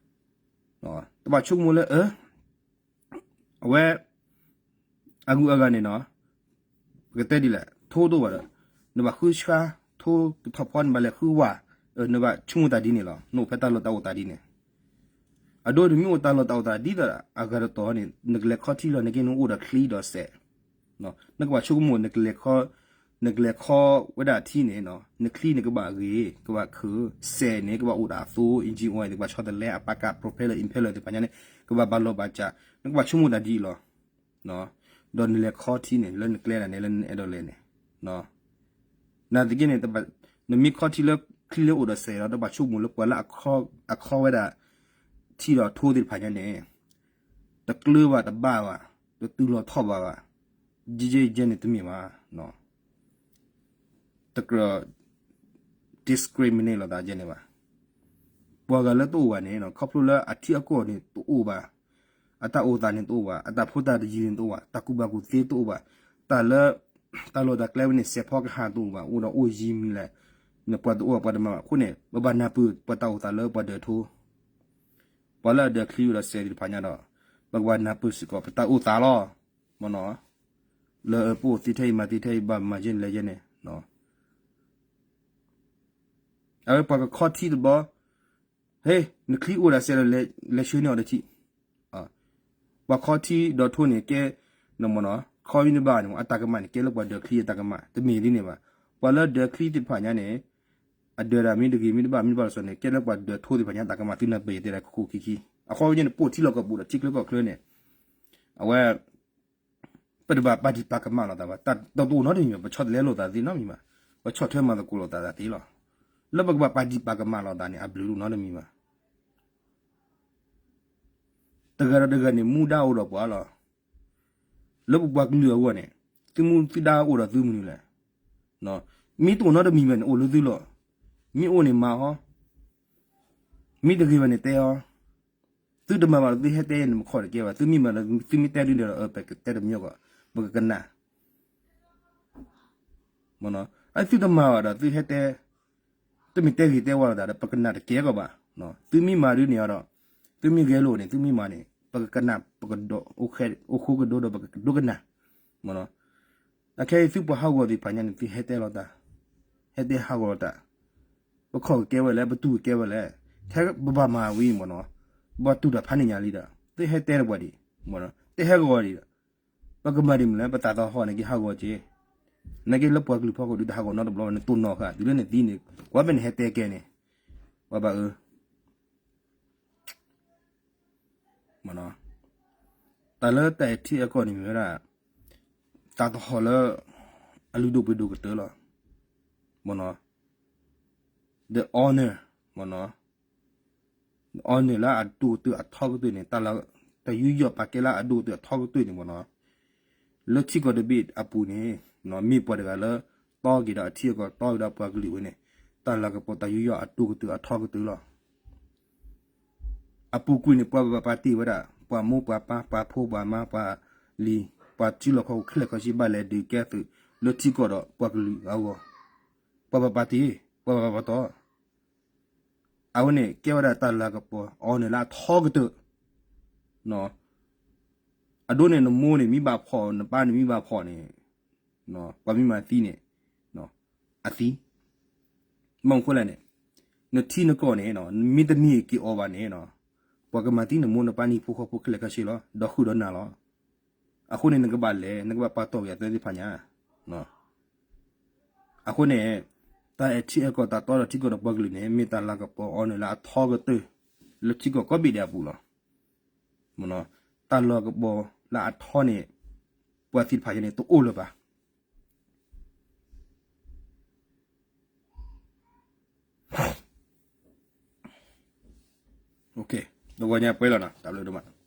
တဘၣ်ဆိကမိၣ်လၢ အဝဲ အဂုၤအဂၤန့ၣ်နီၤ, ပကတဲဒ်လဲၣ် ထိတအိၣ်ဘၣ်ဒီး နဘၣ်ဃုဆှါ, ထိကထီၣ်ဖီနဘၣ်လဲၤဃုဝါ, နဘၣ်ဆိကမိၣ်သးဒ်န့ၣ်လီၤ, နအိၣ်ဖဲတၢ်လီၢ်တၢ်အိၣ်သးဒ်န့ၣ်. အဒိနမ့ၢ်အိၣ်တၢ်လီၢ်တၢ်အိၣ်သးဒ်သိးအဂၤတတီၤန့ၣ် နကလဲၤခီထံလီၤ နက့နအိၣ်ဒီးချံဒီးစဲး, နကဘၣ်ဆိကမိၣ် နကလဲၤခီဝဲဒၣ်ထံန့ၣ်, နချံန့ၣ်ကဘၣ်ဂ့ၤ ကဘၣ်ခုး, စဲးန့ၣ် ကဘၣ်အိၣ်ဒီးအသိ engine oil န့ၣ် ကဘၣ်ဆီတလဲအပာ်ကၢ် propeller impeller သ့ၣ်တဖၣ်ညါန့ၣ် ကဘၣ်ဘၣ်လီၤဘၣ်စး, နကဘၣ်ဆိကမိၣ်တၢ်ဒ်အံၤလီၤ. ဒီးနလဲၤခီထံန့ၣ် လၢနကျဲဒၣ်န့ၣ် လၢနအဲၣ်ဒိးလဲၤန့ၣ်, နာ်သက့န့ၣ် နမ့ၢ်ခီထံလၢချံလၢအိၣ်ဒီးစဲးဒီး တဘၣ်ဆိကမိၣ်လၢပှၤလၢအခီဝဲဒၣ် ထံဒီးထိသ့ၣ်တဖၣ်ညါန့ၣ် တကျၢၤဘၣ်တဘၣ်ဘၣ်, တတုၤလီၤထီၣ်ဘၣ်ဘၣ်, ယဲယဲန့ၣ်တမ့ၢ်ဘၣ်, တကြၢး discriminate လိာ်သးယဲန့ၣ်ဘၣ်. ပှၤဂၤလၢတအိၣ်ဘၣ်န့ၣ် ခီဖျိလၢအထံအကီၢ်န့ၣ်တအိၣ်ဘၣ်, အတၢ်အိၣ်သးန့ၣ်တအိၣ်ဘၣ်, အတၢ်ဖိတၢ်တယံၤန့ၣ်တအိၣ်ဘၣ်, တၢ်ကူၣ်ဘၣ်ကူၣ်သ့တအိၣ်ဘၣ်, တၢ်လၢ တၢ်လီၢ်တၢ်ကျဲဝဲန့ၣ် စဲးဖီကဟၣ်တအိၣ်ဘၣ်, အိၣ်ဒီးအိၣ်ယံၤမံၤလဲၣ်, ပှၤတအိၣ်ဘၣ်ပှၤတမၤဘၣ်အဃိန့ၣ် ပဘၣ်နၢ်ပၢၢ်ပှၤတၢ်အိၣ်သးလၢပှၤဒၢးထိ ပှၤလၢအဒၢးချံအိၣ်ဒီးစဲးသ့ၣ်တဖၣ်ညါဒီး ပကဘၣ်နၢ်ပၢၢ်စ့ၢ်ကီးပတၢ်အိၣ်သးလီၤ. မ့ၢ်နီၤ, လၢပအိၣ်သ့ထဲအံၤမၤသ့ထဲအံၤ ဘၣ်မၤယဲန့ၣ်လဲၤယဲန့ၣ်, အဝဲပှၤကခီထံတဘျီ, ဟ့ၣ် နချံအိၣ်ဒီးစဲးဒီး လဲၤဆှၢန့ၢ်အီၤတထံၣ် ပှၤခီထံဒီးထိန့ၣ်ကဲ, မ့ၢ်နီၤ, ခီမ့ၢ်တဘၣ်န့ၣ် အတၢ်ကမၣ်န့ၣ် ကဲလၢပှၤဒၢးချံအတၢ်ကမၣ် တမ့ၢ်ဒ်န့ၣ်ဘၣ်. ပှၤလၢဒၢးချံသ့ၣ်တဖၣ်ညါန့ၣ် အဒၢးဒၣ်မ့ၢ်တဂ့ၤ မ့ၢ်တဘၣ် မ့ၢ်တဘၣ်လီၤဆီန့ၣ် ကဲလၢပှၤဒၢးထိသ့ၣ်တဖၣ်ညါတၢ်ကမၣ် သုနၢ်ပၢၢ်ယဲတဲဒၣ်ခိၣ်ခိၣ်ခံခံ. အဃိန့ၣ် ပအိၣ်ထံလီၢ်ကီၢ်ပူၤဒီးထံချၢကီၢ်ချၢန့ၣ် အဝဲ ပတဘၣ်ပာ်ဒံၣ်ပာ်ကမၣ်လိာ်သးဘၣ်. တၢ်တအိၣ်နီတမံၤဘၣ်, ပဆီတလဲလိာ်သးသ့နီတမံၤဘၣ်, ပဆီၣ်ထွဲမၤသကိးလိာ်သးသ့လီၤ. လၢပကဘၣ်ပာ်ဒံၣ်ပာ်ကမၣ်လိာ်သးန့ၣ် အဘျုးဒိၣ်နီတမံၤဘၣ်. တဂၤဒီးတဂၤန့ၣ် မူဒါအိၣ်ဒီးပှၤလီၤ. လၢပပှၤကလုာ်အဂီၢ်န့ၣ် သုမူသုဒါအိၣ်ဒီးသုမနုၤလဲၣ်. မ့ၢ်တအိၣ်နီတမံၤဘၣ်န့ၣ် အိၣ်လၢသုလီၤ. မ့ၢ်အိၣ်န့ၣ်မၤအီၤ, မ့ၢ်တဂ့ၤဘၣ်န့ၣ်တဲအီၤ. သုတမၤဘၣ်ဒီးသုဟဲတဲယဲန့ၣ် ပခီၣ်တကဲဘၣ်. သုမ့ၢ်မၤဒီး သုမ့ၢ်တဲဒုန့ၣ်ဒီး ပကတဲတမံၤကီး, ပကကနၣ်. သုတမၤဘၣ်ဒီးသုဟဲတဲ, တမ့ၢ်တဲဂ့ၤတဲဝါလိာ်သးဒီး ပကနၣ်တကဲကီးဘၣ်. သုမ့ၢ်မၤဒုန့ၣ်ဒီး သုမ့ၢ်ဂဲၤလိာ်န့ၣ် သုမ့ၢ်မၤန့ၣ် ပကကနၣ်, ပကဒိး, အိၣ်ဃိကဒိဒီး ပကဒိကနၣ်. အခဲအံၤသုပှၤဟးဂီၤသ့ၣ်တဖၣ်ညါန့ၣ် သုဟဲတဲလိာ်သး, ဟဲတဲဟးဂီၤလိာ်သး, ပခီၣ်ကကဲဝဲလဲၣ်, ပတူၢ်ကကဲဝဲလဲၣ်, ထဲပဘၣ်မၤဝံၤမ့ၢ်နီၤ, ပဘၣ်တူၢ်တၢ်ဖးန့ၢ်ညါလံဒီး သုဟဲတဲတပှၤဒံး, တဟဲဂီၤဒံးဒီး ပကမၤဒ်မနုၤလဲၣ်, ပသးသဟီၣ်န့ၣ်က့ၤဟးဂီၤက့ၤ, နာ်က့လၢပှၤကလုာ်ဖီခိၣ်ဒုးတဟးဂီၤနီတဘျီဘၣ်, နတိၢ်နီၣ်ဃာ် တုၤလၢနသံန့ၣ် ကွၢ်ဖဲနဟဲတဲကဲန့ၣ်, ပှၤဘၣ်အၢ တၢ်လၢတၢ်အဲၣ်ထံအဲၣ်ကီၢ်န့ၣ်မ့ၢ်ဝဲဒၣ် တၢ်သဟီၣ်လၢ အလုၢ်ဒိၣ်ပှ့ၤဒိၣ်ကတၢၢ်လီၤ. မ့ၢ်နီၤ, the honor, မ့ၢ်နီၤ, the honor လၢအဒိၣ်ကတၢၢ်အထီကတၢၢ်န့ၣ်, တၢ်ယူးယီၣ်ပာ်ကဲလၢအဒိၣ်ကတၢၢ်အထီကတၢၢ်န့ၣ်မ့ၢ်နီၤ, လၢထံကီၢ်တဘ့ၣ်အပူၤန့ၣ် မ့ၢ်ပှၤတဂၤလၢ တီက့ၤဒီးအထံအကီၢ် တီက့ၤဒီးပှၤကလုာ်ဝဲန့ၣ်, တၢ်လၤကပီၤတၢ်ယူးယီၣ်အဒိၣ်ကတၢၢ်အထီကတၢၢ်လီၤ. အပူၤကွံာ်န့ၣ် ပှၤဘၣ်ပာ်တ့ၢ်ဝဲဒၣ် ပှၤမိၢ်ပှၤပၢ် ပှၤဖိပှၤမါ ပှၤလံၤ ပှၤစုလီၢ်ခီၣ်ခိၣ်ခဲလၢာ်ခဲဆ့ ဘၣ်လဲၤဒုးကဲသုး လၢထံကီၢ်ဒီးပှၤကလုာ်အဂီၢ်, ပှၤဘၣ်ပာ်တ့ၢ် ပှၤဘၣ်ပာ်ပတီၢ်. အဝဲန့ၣ်ကဲဝဲဒၣ်တၢ်လၤကပီၤ honor လၢအထီကတၢၢ်. အဒိန့ၣ် နမိၢ်န့ၣ်မ့ၢ်ဘၣ်ဖီၣ် နပၢ်န့ၣ်မ့ၢ်ဘၣ်ဖီၣ်န့ၣ် ပှၤမ့ၢ်မၤသံန့ၣ် အသံ, ဘၣ်မနုၤဃိလဲၣ်န့ၣ် နထံနကီၢ်န့ၣ် မ့ၢ်တမ့ၢ်က့ၤအီၤဘၣ်န့ၣ် ပှၤကမၤသံနမိၢ်နပၢ်နဟံၣ်ဖိဃီဖိခဲလၢာ်ခဲဆ့လီၤ. ဒီးဃုာ်ဒီးနၢ်လီၤ. အဃိန့ၣ် နကဘၣ်လဲၤ နကဘၣ်ပာ်တီၢ်က့ၤအသၢသ့ၣ်တဖၣ်ညါ. အဃိန့ၣ် တၢ်အဲၣ်ထံအဲၣ်ကီၢ် တၢ်တီဒီးထံကီၢ်ဒီးပှၤကလုာ်န့ၣ် မ့ၢ်တၢ်လၤကပီၤ honor လၢအထီကတၢၢ် လၢထံကီၢ်ကိးဘ့ၣ်ဒဲးအပူၤလီၤ. တၢ်လၤကပီၤလၢအထီန့ၣ် ပှၤသ့ၣ်တဖၣ်အံၤန့ၣ် တအိၣ်လၢၤဘၣ်. တဂီၤညါပှဲၤလီၤနီၤ, တၢ်ဘျုးဒိၣ်မး.